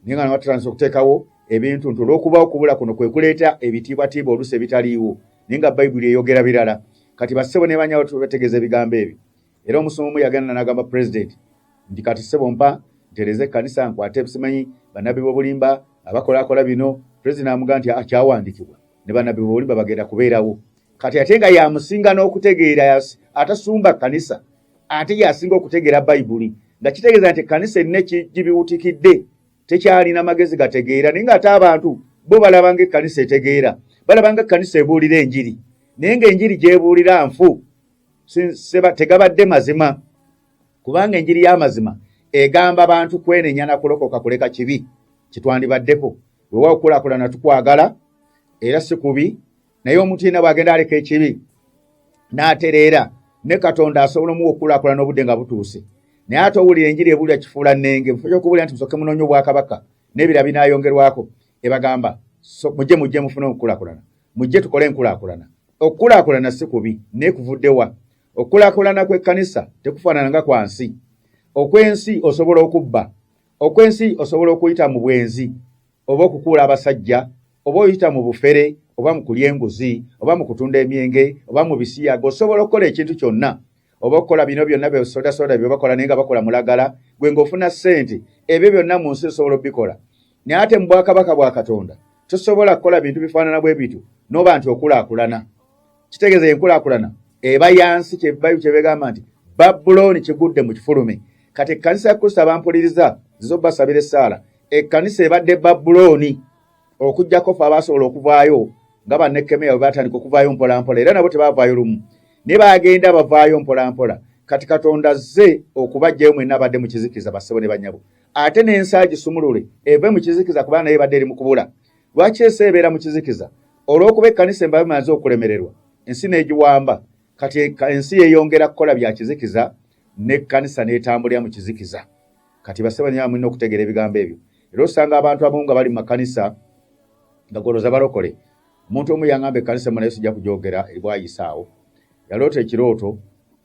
Naye nga batandise okuteekawo ebintu nti olw'okuba okubula kuno kwe kuleeta ebitiibwatiibwa oluusi ebitaliiwo, naye nga Bayibuli eyogera birala. Kati bassebo ne bannyabo tubategeeza ebigambo ebyo. Era omusumba omu yagenda n'agamba pulezidenti nti kati ssebo mpa ntereeze ekkanisa nkwate simanyi bannabbi b'obulimba abakolakola bino. Pulezidenti n'amugamba nti kyawandiikibwa ne bannabbi b'obulimba bagenda kubeerawo. Kati ate nga yamusinga n'okutegeera, atasumba kkanisa ate yasinga okutegeera Bayibuli, nga kitegeeza nti ekkanisa erina ekigibiwutikidde, tekyalina magezi gategeera. Naye ng'ate abantu bo balaba ng'ekkanisa etegeera, balaba ng'ekkanisa ebuulira enjiri, naye ng'enjiri gy'ebuulira nfu, tegabadde mazima, kubanga enjiri y'amazima egamba bantu kwenenya na kulokoka, kuleka kibi kitwandibaddeko. Weewaawo okukulaakulana tukwagala era si kubi, naye omuntu yenna bw'agenda aleka ekibi n'atereera ne Katonda asobola omuwa okukulaakulana obudde nga butuuse. Naye ate owulira enjiri ebuulira kifuula nnenge, mufo ky'okubuulira nti musooke munoonye obwakabaka n'ebirala binaayongerwako, ebagamba mujje mujje mufune okukulaakulana, mujje tukole enkulaakulana. Okukulaakulana si kubi, naye kuvudde wa? Okukulaakulana kw'ekkanisa tekufaanana nga kwa nsi. Okw'ensi osobola okubba, okw'ensi osobola okuyita mu bwenzi oba okukuula abasajja oba oyita mu bufere oba mu kulya enguzi oba mu kutunda emyenge oba mu bisiyaga, osobola okukola ekintu kyonna oba okukola bino byonna bye soda soda bye bakola naye nga bakola mulagala, gwe ng'ofuna ssente. Ebyo byonna mu nsi osobola obikola, naye ate mu bwakabaka bwa Katonda tosobola kukola bintu bifaanana bwe bityo n'oba nti okulaakulana. Kitegeeza enkulaakulana eba yansi, kye Bayibuli kyebegamba nti Babulooni kigudde mu kifulume. Kati ekkanisa ya Kristo, abampuliriza, nziza obbasabira essaala. Ekkanisa ebadde Babulooni okuggyako ffe abaasobola okuvaayo nga bannekemeya bwe batandika okuvaayo mpolampola, era nabo tebaavaayo lumu, naye bagenda bavaayo mpolampola. Kati Katonda azze okubaggyayo mwenna abadde mu kizikiza, bassebo ne bannyabo, ate n'ensi agisumulule eve mu kizikiza, kubanga naye ebadde eri mu kubula. Lwaki ensi ebeera mu kizikiza? Olw'okuba ekkanisa emba emaze okulemererwa, ensi n'egiwamba. Kati ensi yeeyongera kukola bya kizikiza n'ekkanisa n'etambulira mu kizikiza. Kati bassebo ne mulina okutegeera ebigambo ebyo. Era osanga abantu abamu nga bali mu makanisa nga goloza balokole. Omuntu omu yangamba ekkanisa emu, naye sijja kugyogera, eri bwayisa awo. Yaloota ekirooto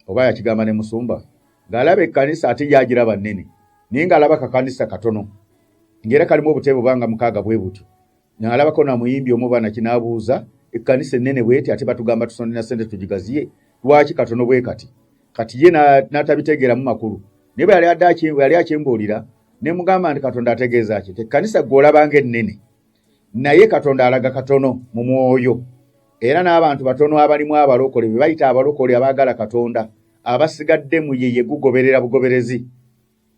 oba yakigamba ne musumba ng'alaba ekkanisa, ate ye agiraba nnene, naye ng'alaba kakanisa katono ng'era kalimu obutebe obanga 6 bwe butyo. Nalabako na muyimbi omu oba naki n'abuuza, ekkanisa ennene bweti ate batugamba tusonde na ssente tugigaziye, lwaki katono bwe kati? Kati ye n'atabitegeeramu makulu, naye bwe yali akimbuulira ne mugamba nti Katonda ategeeza ki? Nti ekkanisa gwe olaba ng'ennene, naye Katonda alaga katono mu mwoyo, era n'abantu batono abalimu abalokole be bayita abalokole abaagala Katonda, abasigadde mu ye ye gugoberera bugoberezi,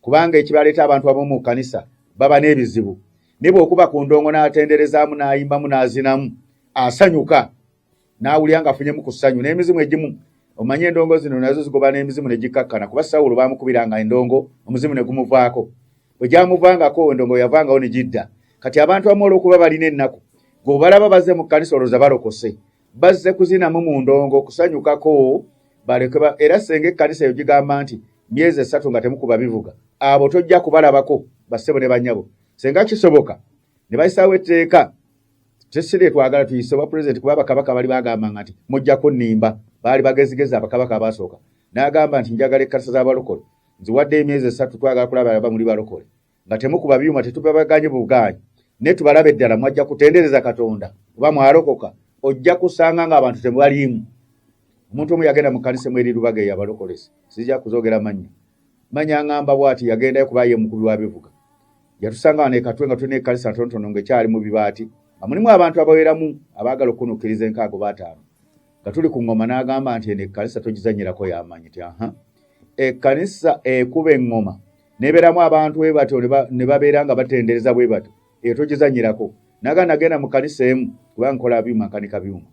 kubanga ekibaleeta abantu abamu mu kkanisa baba n'ebizibu, naye bw'okuba ku ndongo n'atenderezaamu n'ayimbamu n'azinamu, asanyuka n'awulira ng'afunyemu ku ssanyu. N'emizimu egimu, omanye endongo zino nazo zigoba n'emizimu ne gikkakkana, kuba Sawulo baamukubiranga endongo omuzimu ne gumuvaako, bwe gyamuvangako endongo yavangawo ne gidda. Kati abantu abamu olw'okuba balina ennaku, gwe obalaba bazze mu kkanisa olowooza balokose, bazze kuzinamu mu ndongo kusanyukako baleke. Era senga ekkanisa eyo gigamba nti myezi 3 nga temukuba bivuga, abo tojja kubalabako, bassebo ne bannyabo. Senga kisoboka ne bayisaawo etteeka tesire twagala tuyise oba pulezidenti, kuba abakabaka bali bagambanga nti mujja kunnimba, baali bagezigezi abakabaka abasooka. N'agamba nti njagala ekkanisa z'abalokole nziwadde emyezi 3, twagala kulaba aba muli balokole nga temukuba byuma, tetubabaganye bugaanyi, naye tubalabe ddala mwajja kutendereza Katonda oba mwalokoka. Ojja kusanga ng'abantu tebaliimu. Omuntu omu yagenda mu kkanisa emu eri Lubaga eyo abalokolesi, sijja kuzoogera mannya, manya ngamba bw'ati, yagendayo kuba ye mukubi wa bivuga. Yatusanga wano e Katwe nga tulina ekkanisa ntonotono ng'ekyali mu bibaati, nga mulimu abantu abaweramu abaagala okukunukkiriza 60 5, nga tuli ku ngoma. N'agamba nti eno ekkanisa togizannyirako y'amaanyi ti aha ekkanisa ekuba eŋŋoma nebeeramu abantu bwe batyo ne babeera nga batendereza bwe batyo, eyo togizannyirako. Naga nagenda mu kkanisa emu, kuba nkola byuma, nkanika byuma,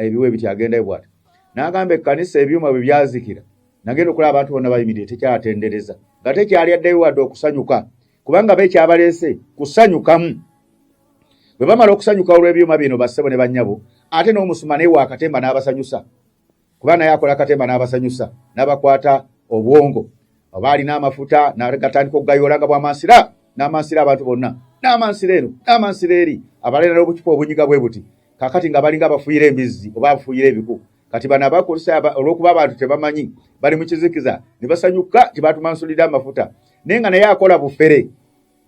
ebiwa ebiti, agendayo bw'atyo n'agamba ekkanisa ebyuma bwe byazikira, nagenda okulaba abantu bonna bayimiridde, tekyatendereza, nga tekyali addayo wadde okusanyuka, kubanga bekyabaleese kusanyukamu. Bwe bamala okusanyuka olw'ebyuma bino, bassebo ne bannyabo, ate n'omusuma naye wakatemba n'abasanyusa, kuba naye akola katemba n'abasanyusa n'abakwata obwongo. Oba alina amafuta n'agatandika okugayoola nga bw'amansira, n'amansira abantu bonna, n'amansira eno, n'amansira eri, abalala n'obucupa obunyiga bwe buti. Kaakati nga balinga abafuuyira embizzi oba abafuuyira ebiku. Kati bano abakozesa olw'okuba abantu tebamanyi, bali mu kizikiza, ne basanyuka nti batumansulidde amafuta. Naye nga naye akola bufere,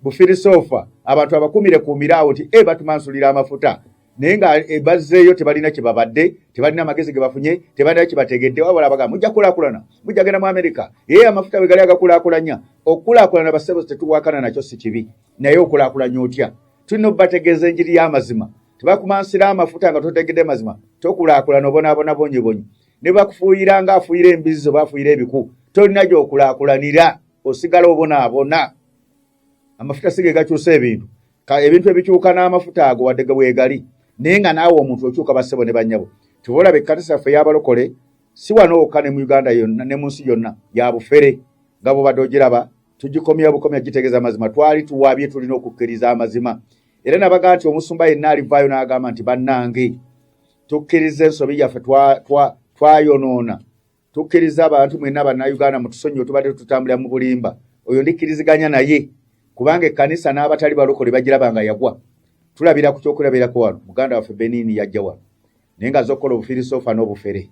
bufirisoofa, abantu abakumire kuumire awo nti, E, batumansulira amafuta. Naye nga bazzeeyo tebalina kye babadde, tebalina magezi ge bafunye, tebalina kye bategedde, wabula bagamba mujja kulaakulana, mujja genda mu Amerika. Ye amafuta bwe gali agakulaakulanya, okukulaakulana bassebo tetuwakana nakyo si kibi, naye okulaakulanya otya? Tulina okubategeeza enjiri y'amazima. Tebakumansira amafuta nga totegedde mazima, tokulaakulana, obonaabona bonyebonyi. Ne bakufuuyira nga afuuyira embizzi oba afuuyira ebiku, tolina gy'okulaakulanira, osigala obonaabona. Amafuta si ge gakyusa ebintu. Ka ebintu ebikyuka n'amafuta ago wadde ge weegali, naye nga naawe omuntu okyuka bassebo ne bannyabo. Kyova olaba ekkanisa yaffe ey'abalokole si wano wokka ne mu Uganda yonna ne mu nsi yonna ya bufere nga bw'obadde ogiraba, tugikomya bukomya gitegeeza mazima. Twali tuwabye, tulina okukkiriza amazima. Era nabaga nti omusumba yenna alivaayo n'agamba nti bannange tukkiriza ensobi yaffe, twayonoona, tukkiriza abantu mwenna Bannayuganda mutusonyiwe, tubadde tutambulira mu bulimba. Oyo ndikkiriziganya naye, kubanga ekkanisa n'abatali balokole bagiraba nga yagwa. Tulabira ku kyokulabirako wano, muganda waffe Benini yajja wano naye nga azze okukola obufirisoofa n'obufere,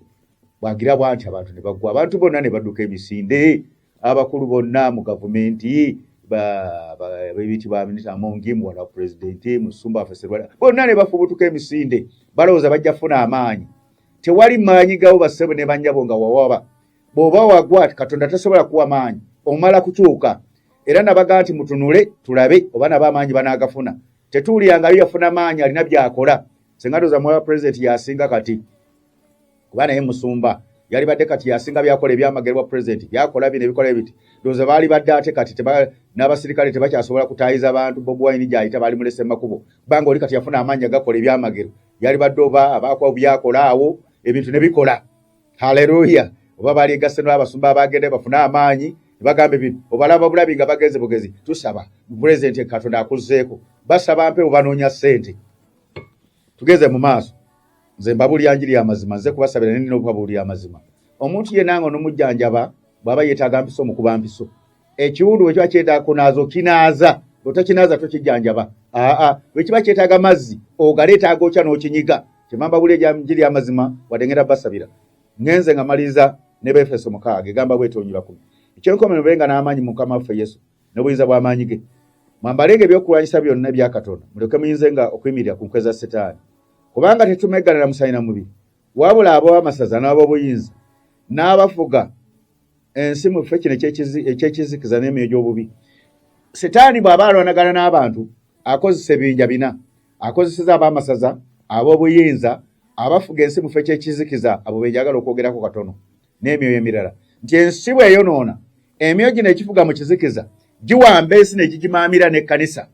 bwagira bwanti abantu ne bagwa, abantu bonna ne badduka emisinde, abakulu bonna mu gavumenti, bebiti ba minisita Amongi, muwala wa pulezidenti, musumba waffe Serwada, bonna ne bafubutuka emisinde, balowooza bajja kufuna amaanyi. Tewali maanyi gawo bassebo ne bannyabo nga wawaba. Bw'oba wagwa Katonda tasobola kuwa maanyi, omala kukyuka. Era nabaga nti mutunule tulabe oba nabo amaanyi banaagafuna. Tetuwulirangayo yafuna maanyi, alina by'akola. Senga ndowooza muwala wa pulezidenti y'asinga kati, kuba naye musumba yalibadde kati yasinga byakola ebyamagero bwa pulezidenti byakola bino ebikola ebiti, ndowooza baalibadde ate kati n'abasirikale tebakyasobola kutaayiza bantu. Bobi Wine gy'ayita baali mulese makubo, kubanga oli kati yafuna amaanyi agakola ebyamagero, yalibadde oba abaako byakola awo ebintu ne bikola. Haleluya! Oba balyegasse n'abasumba abagenda bafune amaanyi ne bagamba ebintu, obalaba bulabi nga bagenze bugezi. Tusaba pulezidenti Katonda akuzzeeko, basaba mpewo, banoonya ssente. Tugeze mu maaso. Nze mbabuulira njiri y'amazima, nze kubasabira naye nina okubabuulira amazima. Omuntu yenna nga onomujjanjaba bw'aba yeetaaga mpiso, omukuba mpiso. Ekiwundu bwe kiba kyetaaga kunaaza, okinaaza, bw'otakinaaza tokijjanjaba. Aa, bwe kiba kyetaaga mazzi, ogaleeta agokya n'okinyiga. Kyeva mbabuulira enjiri y'amazima, wadde ngenda basabira. Ngenze nga maliriza ne Befeso 6 egamba bw'etonyula 10. Ekyenkomerero mube nga n'amaanyi mu Mukama waffe Yesu n'obuyinza bw'amaanyi ge. Mwambalenga ebyokulwanyisa byonna ebya Katonda, mulyoke muyinze nga okuyimirira ku nkwe za Setaani. Kubanga tetumegganira musaayi na mubiri, wabula ab'amasaza n'ab'obuyinza n'abafuga ensi mu kifo kino eky'ekizikiza n'emyoyo gy'obubi. Setaani bw'aba alwanagana n'abantu, akozesa ebibinja bina. Akozeseza ab'amasaza, ab'obuyinza, abafuga ensi mu kifo eky'ekizikiza, abo be njagala okwogerako katono, n'emyoyo emirala. Nti ensi bw'eyonoona, emyoyo gino ekifuga mu kizikiza giwamba ensi ne gigimaamira n'ekkanisa.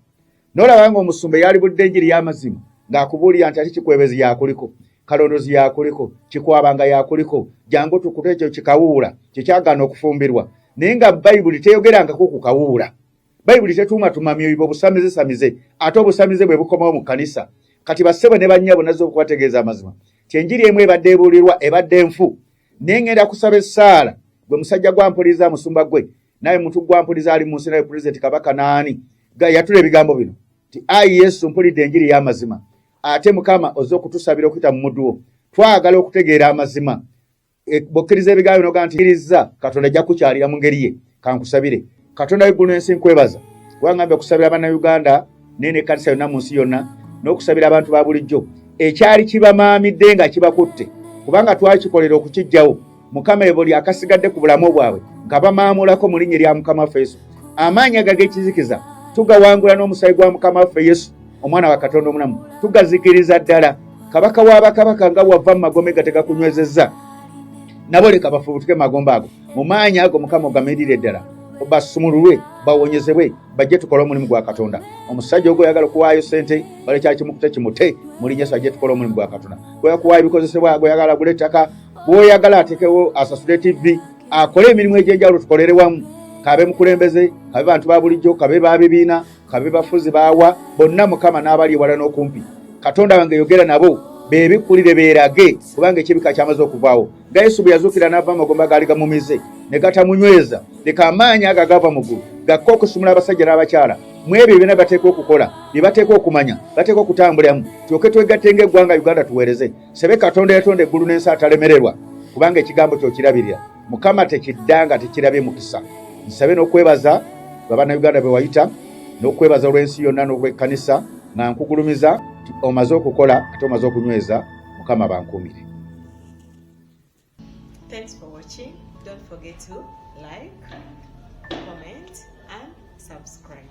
N'olaba ng'omusumba eyalibudde enjiri y'amazima ng'akubuulira nti ate Kikwebezi yakuliko, Kalondozi yakuliko, Kikwabanga yakuliko, jangu tukute ekyo kikawuula kye kyagaana okufumbirwa. Naye nga Bayibuli teyogerangako ku kawuula. Bayibuli tetuumatuma myoyo obusamizesamize, ate obusamize bwe bukomawo mu kkanisa. Kati bassebo ne bannyabo, nazze okubategeeza amazima nti enjiri emu ebadde ebuulirwa ebadde nfu. Naye ngenda kusaba essaala, gwe musajja gwampuliriza, musumba gwe, naye muntu gwampuliza ali mu nsi, naye pulezidenti kabaka naani, yatula ebigambo bino nti ayi Yesu, mpulidde enjiri y'amazima, ate Mukama ozze okutusabira okuyita mu muddu wo, twagala okutegeera amazima. Bw'okkiriza ebigambo bino ogaa nti kkiriza, Katonda ajja kukukyalira mu ngeri ye. Kankusabire. Katonda w'eggulu n'ensi, nkwebaza kuba ngambye okusabira Bannayuganda naye n'ekkanisa yonna mu nsi yonna, n'okusabira abantu ba bulijjo ekyali kibamaamidde nga kibakutte, kubanga twakikolera okukiggyawo. Mukama, ebyo buli akasigadde ku bulamu bwabwe nga bamaamulako mu linnya erya Mukama waffe Yesu. Amaanyi ago ag'ekizikiza tugawangula n'omusaayi gwa Mukama waffe Yesu, omwana wa Katonda omulamu, tugazikiriza ddala. Kabaka wa bakabaka, nga wava mu magombe ga tegakunywezezza, nabo leka bafubutuke magombe ago mu maanyi ago. Mukama, ogamirire ddala, basumululwe, bawonyezebwe, bajje tukole omulimu gwa Katonda. Omusajja ogwo oyagala okuwaayo ssente, bale kyakimukute kimute mu linnya Yesu, ajje tukole omulimu gwa Katonda. Gw'oyagala kuwaayo ebikozesebwa, gw'oyagala agule ettaka, gw'oyagala atekewo asasule TV, akole emirimu egy'enjawulo, tukolere wamu. Kabe mukulembeze, kabe bantu ba bulijjo, kabe ba bibiina, kabe bafuzi baawa, bonna Mukama, n'abali ewala n'okumpi. Katonda wange, yogera nabo, beebikkulire, beerage, kubanga ekibika kyamaze okuvaawo. Nga Yesu bwe yazuukira n'ava amagomba gaali gamumize ne gatamunyweza, Leka amaanyi ago agava mu ggulu gakka okusumula abasajja n'abakyala mu ebyo byonna bateekwa okukola, bye bateekwa okumanya, bateekwa okutambuliramu, tulyoke twegatte ng'eggwanga Uganda tuweereze. Sebe Katonda yatonda eggulu n'ensi atalemererwa, kubanga ekigambo kyo okirabirira. Mukama tekidda nga tekirabye mukisa. Nsabe n'okwebaza Bannayuganda be wayita, n'okwebaza olw'ensi yonna n'olw'ekkanisa, nga nkugulumiza nti omaze okukola ate omaze okunyweza. Mukama bankuumire. Thanks for watching. Don't forget to like, comment and subscribe.